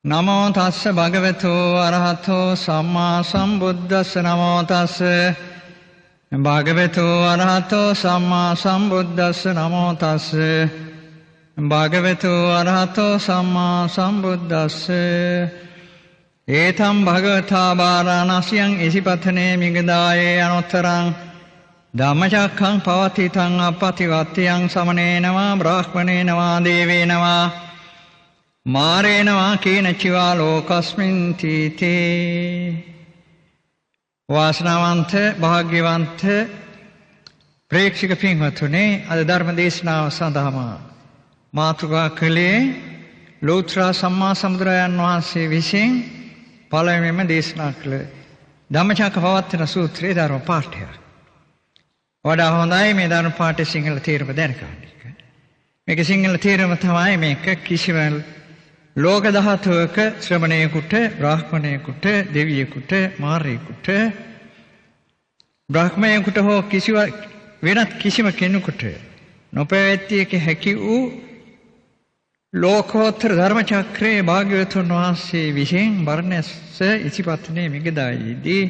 නමෝ තස්ස භගවතු අරහතෝ සම්මා සම්බුද්දස්ස. නමෝ තස්ස භගවතු අරහතෝ සම්මා සම්බුද්දස්ස. නමෝ තස්ස භගවතු අරහතෝ සම්මා සම්බුද්දස්ස. ඒතම් භගවතා වාරාණසියං ඉසිපතනේ මිගදායේ අනුත්තරං ධම්මචක්ඛං පවතිතං අපතිවත්තියං සමනේනවා බ්‍රාහ්මණේනවා දේවේනවා මාරේනවා කේනචිවා ලෝකස්මින් තීතේ. වාසනාවන්ත භාග්‍යවන්ත ප්‍රේක්ෂක පින්වතුනි, අද ධර්ම දේශනාව සඳහාම මාතෘකා කළේ ලෝතර සම්මා සම්බුදුරජාන් වහන්සේ විසින් පළමුවෙන්ම දේශනා කළ ධම්මචක්ක පවත්වන සූත්‍රයේ ධර්ම පාඨයක්. වඩා හොඳයි මේ ධර්ම පාඨයේ සිංහල තේරුම දැනගන්න එක. මේක සිංහල තේරුම තමයි මේක කිසිම ලෝක ධාතුවක ශ්‍රමණයෙකුට, බ්‍රාහ්මණයෙකුට, දෙවියෙකුට, මාරයෙකුට, බ්‍රහ්මයෙකුට හෝ කිසිව වෙනත් කිසිම කෙනෙකුට නොපැවැත්විය හැකි වූ ලෝකෝත්තර ධර්ම චක්‍රයේ භාග්‍යවතුන් වහන්සේ විසින් බරණැස ඉසිපතනේ මිගදායේදී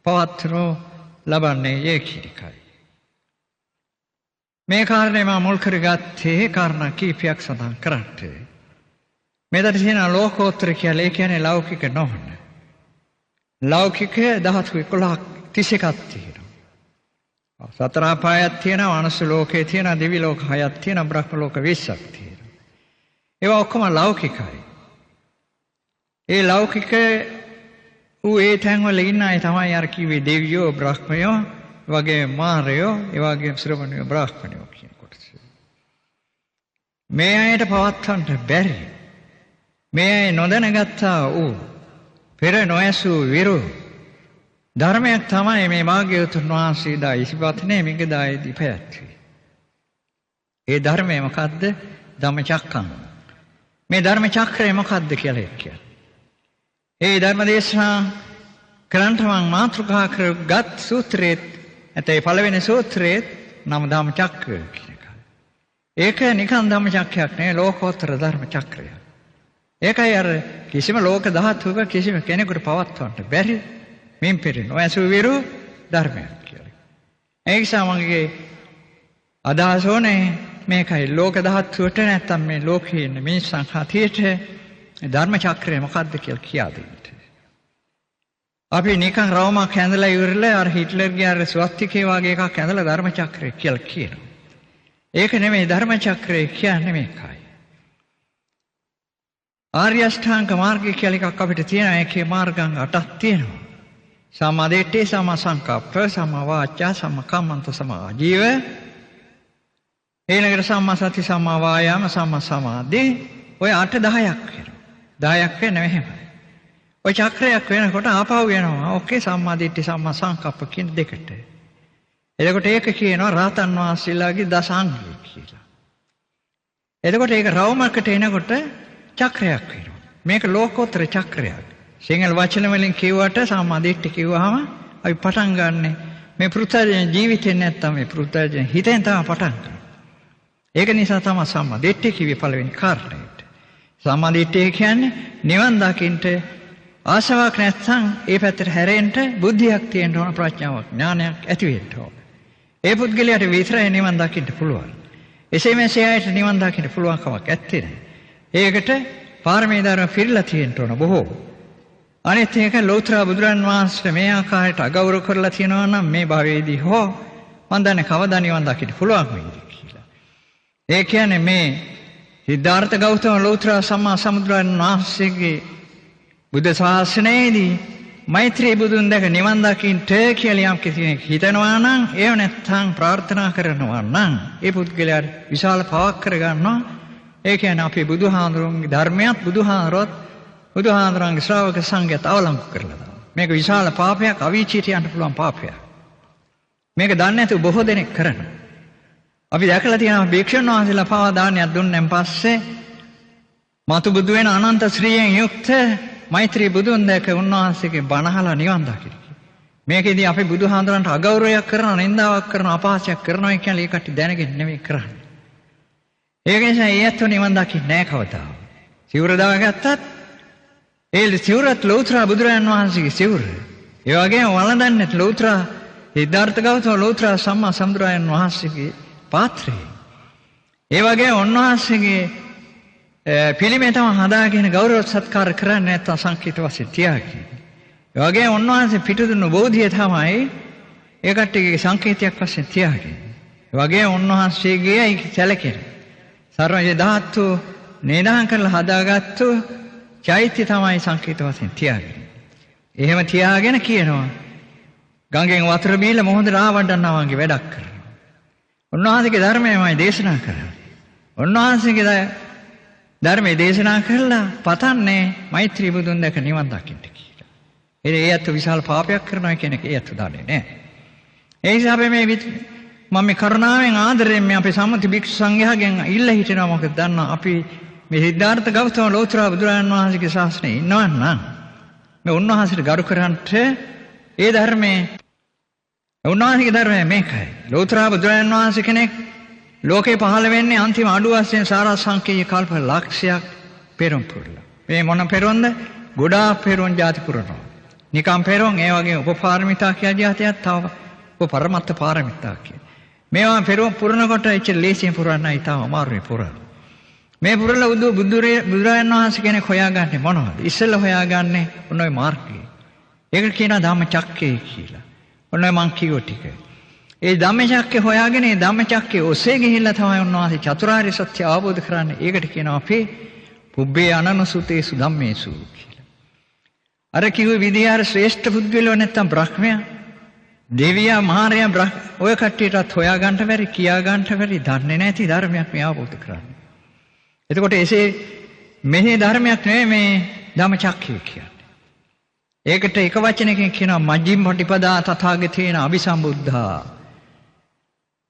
පවත්වනු ලබන්නේ ඒ කියන එකයි. මේ කාරණේ මා මුල් කරගත්තේ කාරණා කීපයක් සඳහන් කරන්නට. මෙතන තියෙන ලෝකෝත්තර කියලා ඒ කියන්නේ ලෞකික නොවන. ලෞකික ධාතු 11ක් 31ක් තියෙනවා. සතර අපායක් තියෙනවා, මනුස්ස ලෝකයේ තියෙනවා, දිව්‍ය ලෝක 6ක් තියෙනවා, බ්‍රහ්ම ලෝක 20ක් තියෙනවා. ඒවා ඔක්කොම ලෞකිකයි. ඒ ලෞකික ඌ ඒ තැන්වල ඉන්න අය තමයි අර කිව්වේ දෙවියෝ, බ්‍රහ්මයෝ, වගේ මාරයෝ, ඒ වගේම ශ්‍රමණයෝ, බ්‍රාහ්මණයෝ කියන කොටස. මේ අයට පවත්වන්න බැරි. මේ අය නොදැනගත්තා වූ පෙර නොඇසූ විරු ධර්මයක් තමයි මේ භාග්‍යවතුන් වහන්සේ දා ඉසිපතනේ මිගදායේදී පැවැත්වුවේ. ඒ ධර්මය මොකද්ද? ධම්මචක්කං. මේ ධර්ම චක්‍රය මොකද්ද කියලා කියන්නේ. ඒ ධර්ම දේශනා කරන්ට මං මාතෘකා කරගත් සූත්‍රයේත් නැත්නම් ඒ පළවෙනි සූත්‍රයේත් නම ධම්මචක්ක කියන එක. ඒක නිකන් ධම්මචක්කයක් නෙවෙයි, ලෝකෝත්තර ධර්ම චක්‍රයක්. ඒකයි අර කිසිම ලෝක ධාතුවක කිසිම කෙනෙකුට පවත්වන්න බැරි මින් පෙර නොඇසූ විරු ධර්මයක් කියලා. ඒ නිසා මගේ අදහස ඕනේ මේකයි, ලෝක ධාතුවට නැත්තම් මේ ලෝකයේ ඉන්න මිනිස්සුන් හතියට ධර්ම චක්‍රය මොකද්ද කියලා කියා දෙන්න. අපි නිකන් රවුමක් ඇඳලා ඉවරලා අර හිට්ලර්ගේ අර ස්වස්තිකේ වගේ එකක් ඇඳලා ධර්ම චක්‍රය කියලා කියනවා. ඒක නෙමෙයි ධර්ම චක්‍රය කියන්නේ මේකයි. ආර්ය අෂ්ටාංග මාර්ගය කියලා එකක් අපිට තියෙනවා. ඒකේ මාර්ගං 8ක් තියෙනවා. සම්මා දිට්ඨි, සම්මා සංකප්ප, සම්මා වාචා, සම්මා කම්මන්ත, සම්මා ආජීව. ඊළඟට සම්මා සති, සම්මා වායාම, සම්මා සමාධි. ඔය 8 10ක් වෙනවා. 10ක් වෙන්නේ මෙහෙමයි. ඔය චක්‍රයක් වෙනකොට ආපහු වෙනවා. ඔකේ සම්මා දිට්ඨි, සම්මා සංකප්ප කියන දෙකට. එතකොට ඒක කියනවා රහතන් වහන්සේලාගේ දසාංගය කියලා. එතකොට ඒක රවුමකට එනකොට චක්‍රයක් වෙනවා. මේක ලෝකෝත්තර චක්‍රයක්. සිංහල වචන වලින් කියුවට සම්මා දිට්ඨි කිව්වහම අපි පටන් ගන්නෙ මේ පෘථග්ජන ජීවිතෙන් නැත්තම් මේ පෘථග්ජන හිතෙන් තමයි පටන් ගන්නේ. ඒක නිසා තමයි සම්මා දිට්ඨිය කිව්වේ පළවෙනි කාරණේට. සම්මා දිට්ඨිය කියන්නේ නිවන් දකින්න ආශාවක් නැත්නම් ඒ පැත්තට හැරෙන්න බුද්ධියක් තියෙන්න ඕන, ප්‍රඥාවක්, ඥානයක් ඇති වෙන්න ඕන. ඒ පුද්ගලයාට විතරයි නිවන් දකින්න පුළුවන්. එසේ මෙසේ අයට නිවන් දකින්න පුළුවන් කමක් ඇත්තේ නැහැ. ඒකට පාරමී ධර්ම පිරලා තියෙන්න ඕන බොහෝ. අනිත් එක ලෝතර බුදුරන් වහන්සේට මේ ආකාරයට අගෞරව කරලා තියෙනවා නම් මේ භවයේදී හෝ මන් දන්නේ කවදා නිවන් දකින්න පුළුවන් වෙයිද කියලා. ඒ කියන්නේ මේ සිද්ධාර්ථ ගෞතම ලෝතර සම්මා සම්බුදුරන් වහන්සේගේ බුද්ධ ශාසනයේදී මෛත්‍රී බුදුන් දැක නිවන් දකින්නට කියලා යම් කෙනෙක් හිතනවා නම්, ඒව නැත්නම් ප්‍රාර්ථනා කරනවා නම්, ඒ පුද්ගලයාට විශාල පවක් කරගන්නවා. ඒ කියන්නේ අපේ බුදුහාඳුරන්ගේ ධර්මයත් බුදුහාඳුරන්ගේ ශ්‍රාවක සංඝයත් අවලංගු කරලා දානවා. මේක විශාල පාපයක්, අවීචියට යන්න පුළුවන් පාපයක්. මේක දන්නේ නැතුව බොහෝ දෙනෙක් කරනවා. අපි දැකලා තියෙනවා භික්ෂුන් වහන්සේලා පවා දානයක් දුන්නන් පස්සේ මතු බුදු වෙන අනන්ත ශ්‍රීයෙන් යුක්ත මෛත්‍රී බුදුන් දැක උන්වහන්සේගේ බණ අහලා නිවන් දකින්න. මේකෙදී අපි බුදුහාඳුරන්ට අගෞරවයක් කරනවා, නින්දාවක් කරනවා, අපහාසයක් කරනවා කියලා ඒ කට්ටිය දැනගෙන නෙමෙයි කරන්නේ. ඒක නිසා ඒ ඇත්තෝ නිවන් දකින්නේ නෑ කවදාවත්. සිවුර දාගත්තත් ඒ සිවුරත් ලෞතර බුදුරජාන් වහන්සේගේ සිවුර. ඒ වගේම වළඳන්නෙත් ලෞතර සිද්ධාර්ථ ගෞතම ලෞතර සම්මා සම්බුදුරජාන් වහන්සේගේ පාත්‍රය. ඒ වගේම උන්වහන්සේගේ පිළිමේ තම හදාගෙන ගෞරව සත්කාර කරන්නේ නැත්නම් සංකේත වශයෙන් තියාගෙන. ඒ වගේම උන්වහන්සේ පිටුදුණු බෝධිය තමයි ඒ කට්ටියගේ සංකේතයක් වශයෙන් තියාගෙන. ඒ වගේම උන්වහන්සේගේ සැලකෙන සර්වජ ධාතු නේදහම් කරලා හදාගත්තු චෛත්‍ය තමයි සංකේත වශයෙන් තියාගෙන. එහෙම තියාගෙන කියනවා ගඟෙන් වතුර බීලා මොහොතට ආවඩන්නා වගේ වැඩක් කරනවා. උන්වහන්සේගේ ධර්මයමයි දේශනා කරන්නේ. උන්වහන්සේගේ ධර්මයේ දේශනා කරලා පතන්නේ මෛත්‍රී බුදුන් දැක නිවන් දකින්න කියලා. ඒ ඇත්ත විශාල පාපයක් කරනවා කියන එක ඒ ඇත්ත දන්නේ නෑ. ඒ නිසා අපි මේ මම මේ කරුණාවෙන් ආදරයෙන් මේ අපේ සම්මුති භික්ෂු සංඝයාගෙන් ඉල්ල හිටිනවා. මොකද දන්නා අපි මේ සිද්ධාර්ථ ගෞතම ලෝතර බුදුරජාණන් වහන්සේගේ ශාසනයේ ඉන්නවා නම් මේ උන්වහන්සේට ගරු කරන්ට ඒ ධර්මයේ උන්වහන්සේගේ ධර්මය මේකයි. ලෝතර බුදුරජාණන් වහන්සේ කෙනෙක් ලෝකේ පහළ වෙන්නේ අන්තිම අඩු වශයෙන් සාරාංශකීය කල්ප ලක්ෂයක් පෙරම් පුරලා. මේ මොන පෙරොන්ද? ගොඩාක් පෙරොන් ಜಾති පුරනවා. නිකම් පෙරොන් ඒ වගේ උපපාරමිතා කියලා જાතියක් තව උපපරමත්ත පාරමිතා කියලා. මේවා පෙරොන් පුරනකොට එච්චර ලේසියෙන් පුරන්නයි තාම අමාරුයි පුරන්න. මේ පුරලා බුදුරජාණන් වහන්සේ කෙනෙක් හොයාගන්නේ මොනවද? ඉස්සෙල්ලා හොයාගන්නේ ඔන්න ඔය මාර්ගය. ඒකට කියනවා ධම්මචක්කය කියලා. ඔන්න ඔය මං කියෝ ටික. ඒ ධම්මචක්කය හොයාගෙන ඒ ධම්මචක්කය ඔස්සේ ගිහිල්ලා තමයි උන්වහන්සේ චතුරාර්ය සත්‍ය අවබෝධ කරන්නේ. ඒකට කියනවා අපේ පුබ්බේ අනනුසුතේසු ධම්මේසු කියලා. අර කිව්ව විදිය අර ශ්‍රේෂ්ඨ පුද්ගලයෝ නැත්තම් බ්‍රහ්මයා, දෙවියා, මාරයා, ඔය කට්ටියටත් හොයා ගන්නට බැරි, කියා ගන්නට බැරි, දන්නේ නැති ධර්මයක් මේ අවබෝධ කරන්නේ. එතකොට එසේ මෙහි ධර්මයක් නෙවෙයි මේ ධම්මචක්කය කියන්නේ. ඒකට එක වචනකින් කියනවා මජ්ක්‍ධිම පටිපදා තථාගතේන අபிසම්බුද්ධා.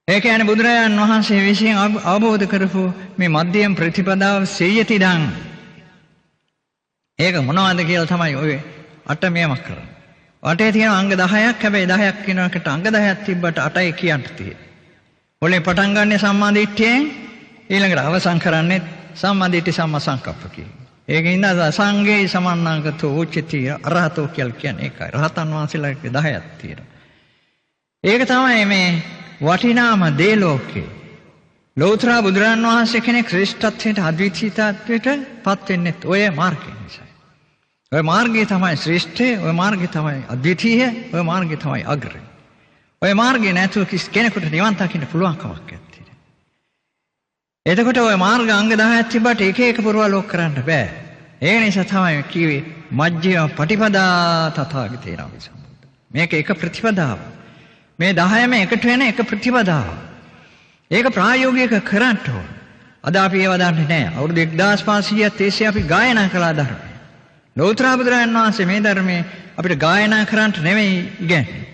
ඒ කියන්නේ බුදුරජාණන් වහන්සේ විසින් අවබෝධ කරපු මේ මධ්‍යම ප්‍රතිපදාව සේයතිදං. ඒක මොනවද කියලා තමයි ඔය අට මෙයමක් කරන්නේ. අටේ තියෙන අංග 10ක්. හැබැයි 10ක් කියනකට අංග 10ක් තිබ්බට 8යි කියන්න තියෙන්නේ. මුලින් පටන් ගන්නෙ සම්මා දිට්ඨියෙන්, ඊළඟට අවසන් කරන්නේ සම්මා දිට්ඨි සම්මා සංකප්ප කියන. ඒකින්ද සංඝේ සමන්නාගතෝ උච්චති අරහතෝ කියලා කියන්නේ ඒකයි. රහතන් වහන්සේලාගේ 10ක් තියෙනවා. ඒක තමයි මේ වටිනාම දේ ලෝකේ. ලෞතර බුදුරන් වහන්සේ කෙනෙක් ශ්‍රේෂ්ඨත්වයට අද්විතීයත්වයට පත් වෙන්නේ ඔය මාර්ගය නිසා. ඔය මාර්ගය තමයි ශ්‍රේෂ්ඨය, ඔය මාර්ගය තමයි අද්විතීය, ඔය මාර්ගය තමයි අග්‍රය. ඔය මාර්ගය නැතුව කිසි කෙනෙකුට නිවන් දකින්න පුළුවන් කමක් නැත්තේ. එතකොට ඔය මාර්ග අංග 10ක් තිබ්බට එක එක පුරවල් ලෝක කරන්න බෑ. ඒ නිසා තමයි කිව්වේ මජ්ක්‍ධිම පටිපදා තථාගතේන අபிසම්බුද්ධ. මේක එක ප්‍රතිපදාව. මේ 10ම එකට වෙන එක ප්‍රතිපදාව. ඒක ප්‍රායෝගික කරන්න ඕන. අද අපි ඒව දන්නේ නැහැ. අවුරුදු 1500ක් තිස්සේ අපි ගායනා කළා ධර්මය. ලෞතර බුදුරජාණන් වහන්සේ මේ ධර්මයේ අපිට ගායනා කරන්නට නෙවෙයි ඉගැන්නුවේ.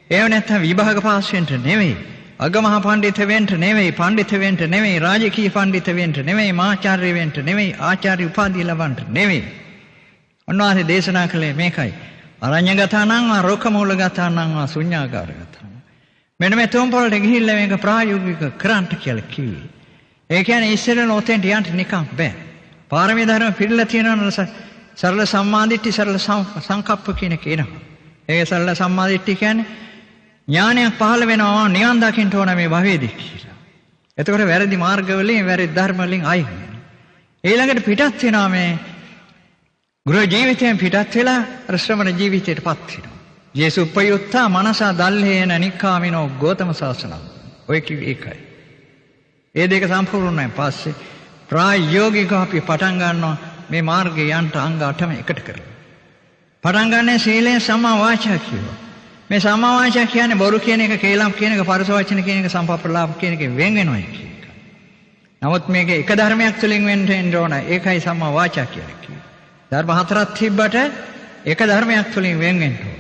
ඒව නැත්තම් විභාග පාස් වෙන්න නෙවෙයි. අගමහා පඬිත වෙන්න නෙවෙයි, පඬිත වෙන්න නෙවෙයි, රාජකීය පඬිත වෙන්න නෙවෙයි, මහාචාර්ය වෙන්න නෙවෙයි, ආචාර්ය උපාධිය ලබන්න නෙවෙයි. උන්වහන්සේ දේශනා කළේ මේකයි. අරඤ්‍යගතානං වා රෝකමූලගතානං වා ශුඤ්ඤාගාරගතානං. මෙන්න මේ තුන් පොළට ගිහිල්ලා මේක ප්‍රායෝගික කරන්න කියලා කිව්වේ. ඒ කියන්නේ ඉස්සෙල්ලා ඔතෙන්ට යන්න නිකන් බෑ. පාරමී ධර්ම පිළිලා තියෙනවා සරල සම්මාදිට්ඨි සරල සංකප්ප කියන එක එනවා. ඒ සරල සම්මාදිට්ඨි කියන්නේ ඥානයක් පහළ වෙනවා නිවන් දකින්න ඕන මේ භවයේදී කියලා. එතකොට වැරදි මාර්ග වලින් වැරදි ධර්ම වලින් අයින් වෙනවා. ඊළඟට පිටත් වෙනවා මේ ගෘහ ජීවිතයෙන් පිටත් වෙලා අර ශ්‍රමණ ජීවිතයටපත් වෙනවා. යේසුප්පයුත්තා මනසා දල්හේන නික්කාමිනෝ ගෝතම ශාසනං. ඔය කිව්වේ ඒකයි. ඒ දෙක සම්පූර්ණ වුණාන් පස්සේ ප්‍රායෝගිකව අපි පටන් ගන්නවා මේ මාර්ගයේ යන්න අංග 8ම එකට කරලා. පටන් ගන්නේ සීලෙන් සම්මා වාචා කියනවා. මේ සම්මා වාචා කියන්නේ බොරු කියන එක, කේලම් කියන එක, පරස වචන කියන එක, සම්පප්‍රලාප කියන එක වෙන් වෙනවා කියන එක. නමුත් මේක එක ධර්මයක් තුළින් වෙන්න ඕන. ඒකයි සම්මා වාචා කියලා කියන්නේ. ධර්ම හතරක් තිබ්බට එක ධර්මයක් තුළින් වෙන් වෙන්න ඕන.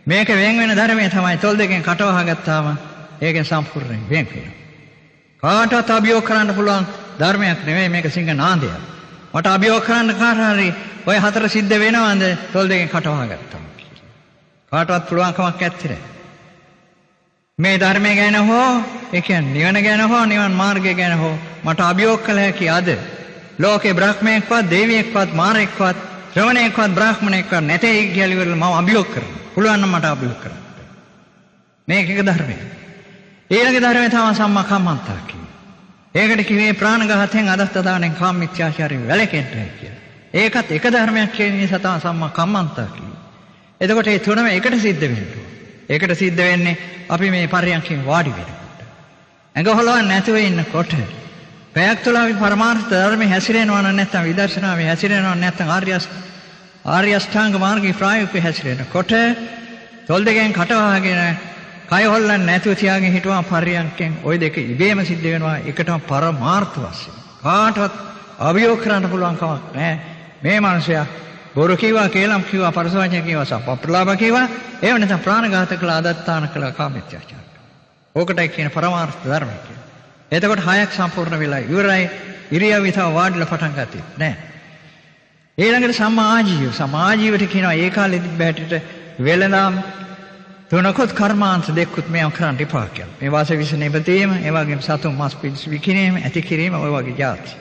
මේක වෙන් වෙන ධර්මය තමයි තොල් දෙකෙන් කටවහ ගත්තාම ඒකෙන් සම්පූර්ණයෙන් වෙන් වෙනවා. කාටවත් අභියෝග කරන්න පුළුවන් ධර්මයක් නෙමෙයි මේක සිංහ නාදයක්. මට අභියෝග කරන්න කාට හරි ඔය හතර සිද්ධ වෙනවද තොල් දෙකෙන් කටවහ ගත්තාම කියලා. කාටවත් පුළුවන් කමක් නැත්තේ නෑ. මේ ධර්මය ගැන හෝ ඒ කියන්නේ නිවන ගැන හෝ නිවන් මාර්ගය ගැන හෝ මට අභියෝග කළ හැකි අද ලෝකේ බ්‍රහ්මයෙක්වත් දෙවියෙක්වත් මාරයෙක්වත් ශ්‍රමණයෙක්වත් බ්‍රාහ්මණයෙක්වත් නැtei කියලා ඉවරලා මම අභියෝග කරනවා. පුළුවන් නම් මට අභියෝග කරන්න. මේක එක ධර්මයක්. ඊළඟ ධර්මය තමයි සම්මා කම්මන්තා කියන්නේ. ඒකට කිව්වේ ප්‍රාණඝාතයෙන් අදත්ත දාණයෙන් කාම මිත්‍යාචාරයෙන් වැළකෙන්නයි කියලා. ඒකත් එක ධර්මයක් කියන නිසා තමයි සම්මා කම්මන්තා කිව්වේ. එතකොට මේ තුනම එකට සිද්ධ වෙන්න ඕන. ඒකට සිද්ධ වෙන්නේ අපි මේ පරයන්කෙන් වාඩි වෙනකොට. ඇඟ හොලවන්නේ නැතුව ඉන්නකොට පැයක් තුළ අපි පරමාර්ථ ධර්මයේ හැසිරෙනවා නම් නැත්නම් විදර්ශනාවේ හැසිරෙනවා නම් නැත්නම් ආර්ය අෂ්ටාංග මාර්ගයේ ප්‍රායෝගිකව හැසිරෙනකොට තොල් දෙකෙන් කට වහගෙන කය හොල්ලන්නේ නැතුව තියාගෙන හිටුවා පරයන්කෙන් ওই දෙක ඉබේම සිද්ධ වෙනවා එකටම පරමාර්ථ වශයෙන්. කාටවත් අභියෝග කරන්න පුළුවන් කමක් නැහැ. මේ මනුස්සයා බොරු කිව්වා, කේලම් කිව්වා, පරස වචන කිව්වා, සප්ප්‍රලාප කිව්වා, ඒව නැත්නම් ප්‍රාණඝාත කළා, අදත්තාන කළා, කාමමිත්‍යාචාර. ඕකටයි කියන පරමාර්ථ ධර්ම කියන්නේ. එතකොට හයක් සම්පූර්ණ වෙලා ඉවරයි. ඉරියව්ව තව වාඩිලා පටන් ගත්තේ නෑ. ඊළඟට සම්මා ආජීව. සම්මා ආජීවයට කියනවා ඒ කාලෙ තිබ්බ හැටියට වෙළඳාම් තුනකොත් කර්මාන්ත දෙකකුත් මේව කරන්න එපා කියලා. මේ වාස විස නිබතීම, ඒ වගේම සතුන් මස් පිණිස විකිණීම, ඇති කිරීම ඔය වගේ ජාති.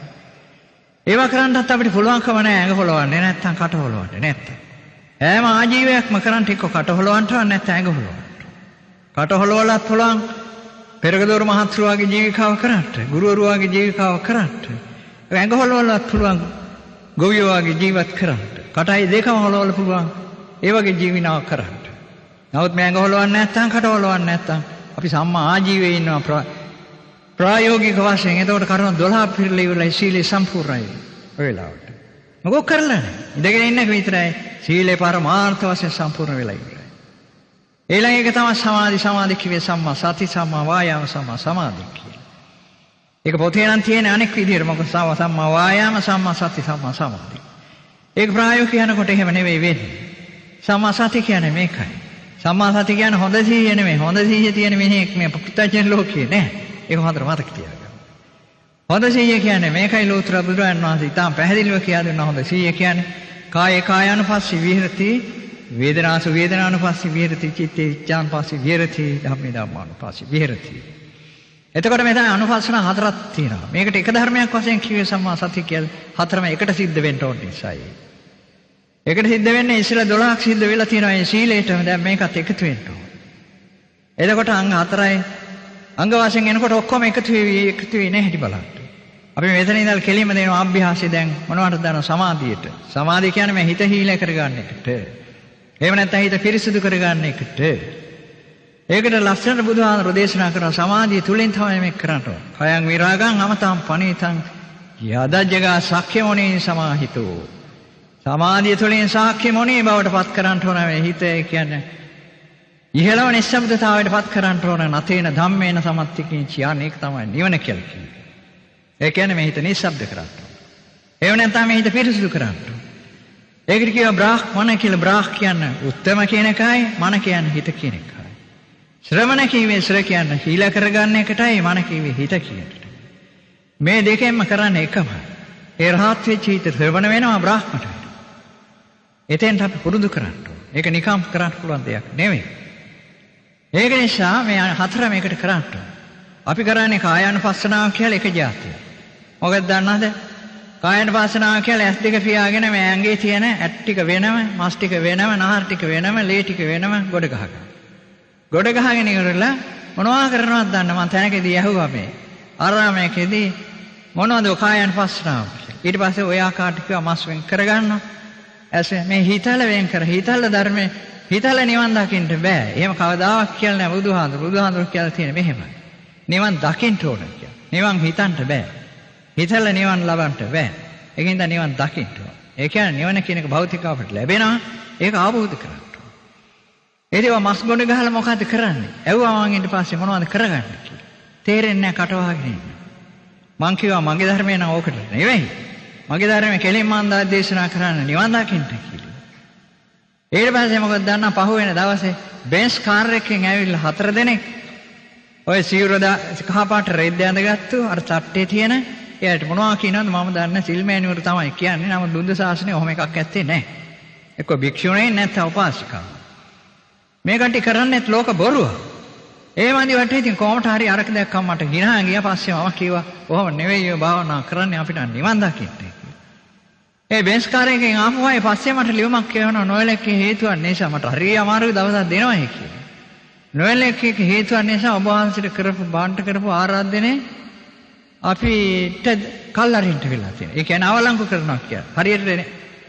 ඒවා කරන්නත් අපිට පුළුවන්කම නෑ ඇඟ හොලවන්නේ නැත්නම් කට හොලවන්නේ නැත්නම්. හැම ආජීවයක්ම කරන්න එක්ක කට හොලවන්න ඕන නැත්නම් ඇඟ හොලවන්න. කට හොලවලත් පුළුවන් පෙරගදොර මහත්රුවාගේ ජීවිකාව කරන්නට, ගුරුවරුවාගේ ජීවිකාව කරන්නට. ඇඟ හොලවලත් පුළුවන් ගොවියෝ වගේ ජීවත් කරන්නට. කටයි දෙකම හොලවල පුළුවන් ඒ වගේ ජීවිනාව කරන්නට. නමුත් මේ ඇඟ හොලවන්නේ නැත්නම් කට හොලවන්නේ නැත්නම් අපි සම්මා ආජීවයේ ඉන්නවා ප්‍රායෝගික වශයෙන්. එතකොට කරුණ 12 පිරලා ඉවරයි සීලය සම්පූර්ණයි ඔය වෙලාවට. මොකක් කරලා නැහැ. ඉඳගෙන ඉන්නක විතරයි සීලේ පරමාර්ථ වශයෙන් සම්පූර්ණ වෙලා ඉවරයි. ඊළඟ එක තමයි සමාධි. සමාධි කිව්වේ සම්මා සති, සම්මා වායාම, සම්මා සමාධි කියලා. ඒක පොතේ නම් තියෙන අනෙක් විදිහට මොකද සම්මා වායාම, සම්මා සති, සම්මා සමාධි. ඒක ප්‍රායෝගික යනකොට එහෙම නෙවෙයි වෙන්නේ. සම්මා සති කියන්නේ මේකයි. සම්මා සති කියන්නේ හොඳ සිහිය නෙවෙයි. හොඳ සිහිය තියෙන මිනිහෙක් මේ පුත්තජන ලෝකේ නෑ. ඒක හොඳට මතක තියාගන්න. හොඳ සිහිය කියන්නේ මේකයි. ලෝතර බුදුරජාණන් වහන්සේ ඉතාම පැහැදිලිව කියා දුන්නා හොඳ සිහිය කියන්නේ කායේ කායානුපස්සී විහෙරති, වේදනාසු වේදනානුපස්සී විහෙරති, චිත්තේ චිත්තානුපස්සී විහෙරති, ධම්මේ ධම්මානුපස්සී විහෙරති. එතකොට මෙතන අනුපස්සන හතරක් තියෙනවා. මේකට එක ධර්මයක් වශයෙන් කිව්වේ සම්මා සතිය කියලා හතරම එකට සිද්ධ වෙන්න ඕන නිසායි. එකට සිද්ධ වෙන්නේ ඉස්සෙල්ලා 12ක් සිද්ධ වෙලා තියෙනවා මේ සීලේටම. දැන් මේකත් එකතු වෙන්න ඕන. එතකොට අංග හතරයි. අංග වශයෙන් එනකොට ඔක්කොම එකතු වෙවි නෑ හැටි බලන්න. අපි මෙතන ඉඳලා කෙලින්ම දෙනවා අභ්‍යාසය දැන් මොනවටද දානවා සමාධියට. සමාධිය කියන්නේ මේ හිත හීල කරගන්න එකට. එහෙම නැත්නම් හිත පිරිසිදු කරගන්න එකට. ඒකට ලස්සනට බුදුහාමුදුරුවෝ දේශනා කරන සමාධිය තුලින් තමයි මේක කරන්න ඕන. කයං විරාගං අමතං පනීතං යදජ්ජගා සක්්‍ය මොනී සමාහිතෝ. සමාධිය තුලින් සාක්‍ය මොනී බවට පත් කරන්න ඕන මේ හිත. ඒ කියන්නේ ඉහළම නිස්සබ්දතාවයට පත් කරන්න ඕන. නතේන ධම්මේන සමත්තිකින් කියන්නේ ඒක තමයි නිවන කියලා කියන්නේ. ඒ කියන්නේ මේ හිත නිස්සබ්ද කරන්න ඕන. එහෙම නැත්නම් මේ හිත පිරිසිදු කරන්න ඕන. ඒකට කියනවා බ්‍රාහ්මණ කියලා. බ්‍රාහ් කියන්නේ උත්තම කියන එකයි, මන කියන්නේ හිත කියන එකයි. ශ්‍රමණ කියවේ ශ්‍ර කියන්නේ හීල කරගන්න එකටයි, මන කියවේ හිත කියන එකට. මේ දෙකෙන්ම කරන්නේ එකමයි. ඒ රහත් වෙච්ච හිත ශ්‍රවණ වෙනවා බ්‍රාහ්මණට වෙනවා. එතෙන්ට අපි පුරුදු කරන්න ඕන. ඒක නිකම් කරන්න පුළුවන් දෙයක් නෙවෙයි. ඒක නිසා මේ හතරම එකට කරන්න ඕන. අපි කරන්නේ කායානුපස්සනාව කියලා එක જાතිය. මොකද දන්නවද? කායානුපස්සනාව කියලා ඇස් දෙක පියාගෙන මේ ඇඟේ තියෙන ඇට් ටික වෙනම, මස් ටික වෙනම, නහර ටික වෙනම, ලේ ටික වෙනම ගොඩ ගහගන්න. ගොඩ ගහගෙන ඉවරලා මොනවා කරනවද දන්න මං තැනකදී ඇහුවා මේ ආරාමයකදී මොනවද ඔය කායානුපස්සනාව කියලා. ඊට පස්සේ ඔය ආකාරයට කිව්වා මස් වෙන් කරගන්නවා. ඇස් මේ හිතල වෙන් කර හිතල ධර්මයේ හිතල නිවන් දකින්න බෑ. එහෙම කවදාවත් කියලා නෑ බුදුහාඳුර. බුදුහාඳුර කියලා තියෙන්නේ මෙහෙමයි. නිවන් දකින්න ඕන කියලා. නිවන් හිතන්න බෑ. හිතල නිවන් ලබන්න බෑ. ඒකින්ද නිවන් දකින්න ඕන. ඒ කියන්නේ නිවන කියන එක භෞතික අපිට ලැබෙනවා. ඒක අවබෝධ කරගන්න ඕන. ඒ දේව මස් ගොඩ ගහලා මොකද්ද කරන්නේ? ඇහුවා මං ඊට පස්සේ මොනවද කරගන්නේ කියලා. තේරෙන්නේ නෑ කට වහගෙන ඉන්න. මං කිව්වා මගේ ධර්මය නම් ඕකට නෙවෙයි. මගේ ධර්මය කෙලින්ම මං දේශනා කරන්න නිවන් දකින්න කියලා. ඊට පස්සේ මොකද දන්නා පහුවෙන දවසේ බෙන්ස් කාර් එකකින් ඇවිල්ලා හතර දෙනෙක් ඔය සිවුර කහ පාට රෙද්ද ඇඳගත්තු අර තට්ටේ තියෙන එයාට මොනවා කියනවද මම දන්නේ සිල්මෑණිවරු තමයි කියන්නේ. නමුත් බුද්ධ ශාසනය ඔහොම එකක් ඇත්තේ නැහැ. එක්ක භික්ෂුණීන් නැත්නම් උපාසිකාව. මේ කට්ටිය කරන්නේත් ලෝක බොරුව. ඒ මන්දි වට ඉතින් කොහොමද හරි අරක දැක්කම මට ගිනා ගියා. පස්සේ මම කිව්වා ඔහොම නෙවෙයි ඔය භාවනා කරන්නේ අපිට නිවන් දකින්න කියලා. ඒ බෙන්ස් කාර් එකෙන් ආපු අය පස්සේ මට ලියුමක් කියවනවා නොයල් එකේ හේතුවක් නිසා මට හරි අමාරු දවසක් දෙනවා ඒ කියලා. නොයල් එකේ හේතුවක් නිසා ඔබ වහන්සේට කරපු බාන්ට කරපු ආරාධනය අපිට කල් අරින්න වෙලා තියෙනවා. ඒ කියන්නේ අවලංගු කරනවා කියලා. හරියට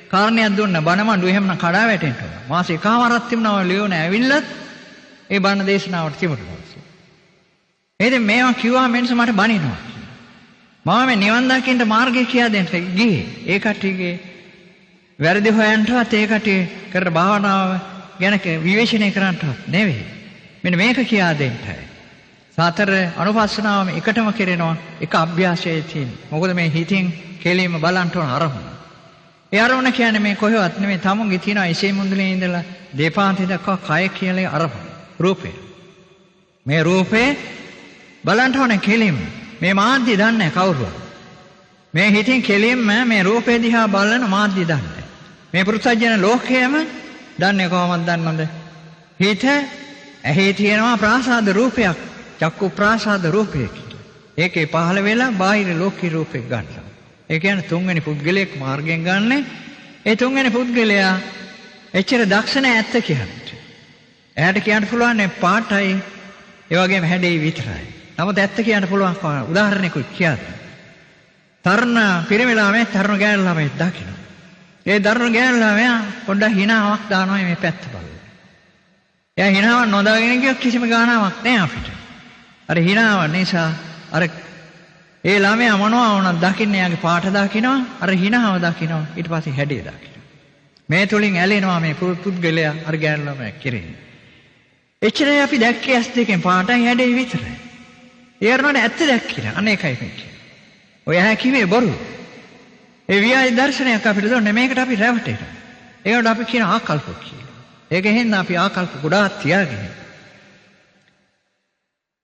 කාරණයක් දුන්න බණ මඬු එහෙම නම් කඩා වැටෙන්න ඕන. මාස එකමාරක් තිබුණා ඔය ලියුණ ඇවිල්ලත් ඒ බණ දේශනාවට තිබුණා. එහෙනම් මේවා කිව්වම මිනිස්සු මට බනිනවා. මම මේ නිවන් දකින්න මාර්ගය කියා දෙන්න ගියේ. ඒ කට්ටියගේ වැරදි හොයන්නවත් ඒ කට්ටිය කරන භාවනාව ගැන විවේචනය කරන්නවත් නෙවෙයි. මෙන්න මේක කියා දෙන්නයි. සතර අනුපස්සනාවම එකටම කෙරෙනවා එක අභ්‍යාසයේ තියෙන. මොකද මේ හිතින් කෙලින්ම බලන්න ඕන අරමුණ. ඒ අරමුණ කියන්නේ මේ කොහෙවත් නෙමෙයි තමුන්ගේ තියෙන ඉසේ මුදුනේ ඉඳලා දෙපාන්ති දක්වා කය කියලා අරමුණ. රූපය. මේ රූපේ බලන්න ඕනේ කෙලින්ම. මේ මාධ්‍ය දන්නේ නැහැ කවුරුවත්. මේ හිතින් කෙලින්ම මේ රූපේ දිහා බලන මාධ්‍ය දන්නේ නැහැ. මේ පෘථග්ජන ලෝකයම දන්නේ කොහොමද දන්නවද? හිත ඇහි තියෙනවා ප්‍රාසාද රූපයක්, චක්කු ප්‍රාසාද රූපය කියලා. ඒකේ පහළ වෙලා බාහිර ලෝකී රූපේ ගන්නවා. ඒ කියන්නේ තුන්වෙනි පුද්ගලයෙක් මාර්ගයෙන් ගන්නෙ. ඒ තුන්වෙනි පුද්ගලයා එච්චර දක්ෂ නැහැ ඇත්ත කියන්න. එයාට කියන්න පුළුවන් පාටයි ඒ වගේම හැඩෙයි විතරයි. නමුත් ඇත්ත කියන්න පුළුවන් උදාහරණයකුත් කියන්න. තරුණ පිරිමි ළමයි තරුණ ගෑනු ළමයි දකින්න. ඒ දරුණු ගෑනු ළමයා පොඩ්ඩක් හිනාවක් දානවා මේ පැත්ත බලලා. එයා හිනාවක් නොදාගෙන ගියොත් කිසිම ගානාවක් නෑ අපිට. අර හිනාව නිසා අර ඒ ළමයා මොනවා වුණත් දකින්නේ එයාගේ පාට දකින්නවා, අර හිනාව දකින්නවා, ඊට පස්සේ හැඩය දකින්නවා. මේ තුලින් ඇලෙනවා මේ පුද්ගලයා අර ගෑනු ළමයා කෙරෙහි. එච්චරයි අපි දැක්කේ ඇස් දෙකෙන් පාටයි හැඩේ විතරයි. ඒ අරනට ඇත්ත දැක්කේ නෑ. අන්න ඒකයි මේ කියන්නේ. ඔය ඇහැ කිව්වේ බොරු. ඒ ව්‍යාජ දර්ශනයක් අපිට දුන්නේ. මේකට අපි රැවටෙනවා. ඒකට අපි කියන ආකල්ප කියලා. ඒක හින්දා අපි ආකල්ප ගොඩාක් තියාගෙන.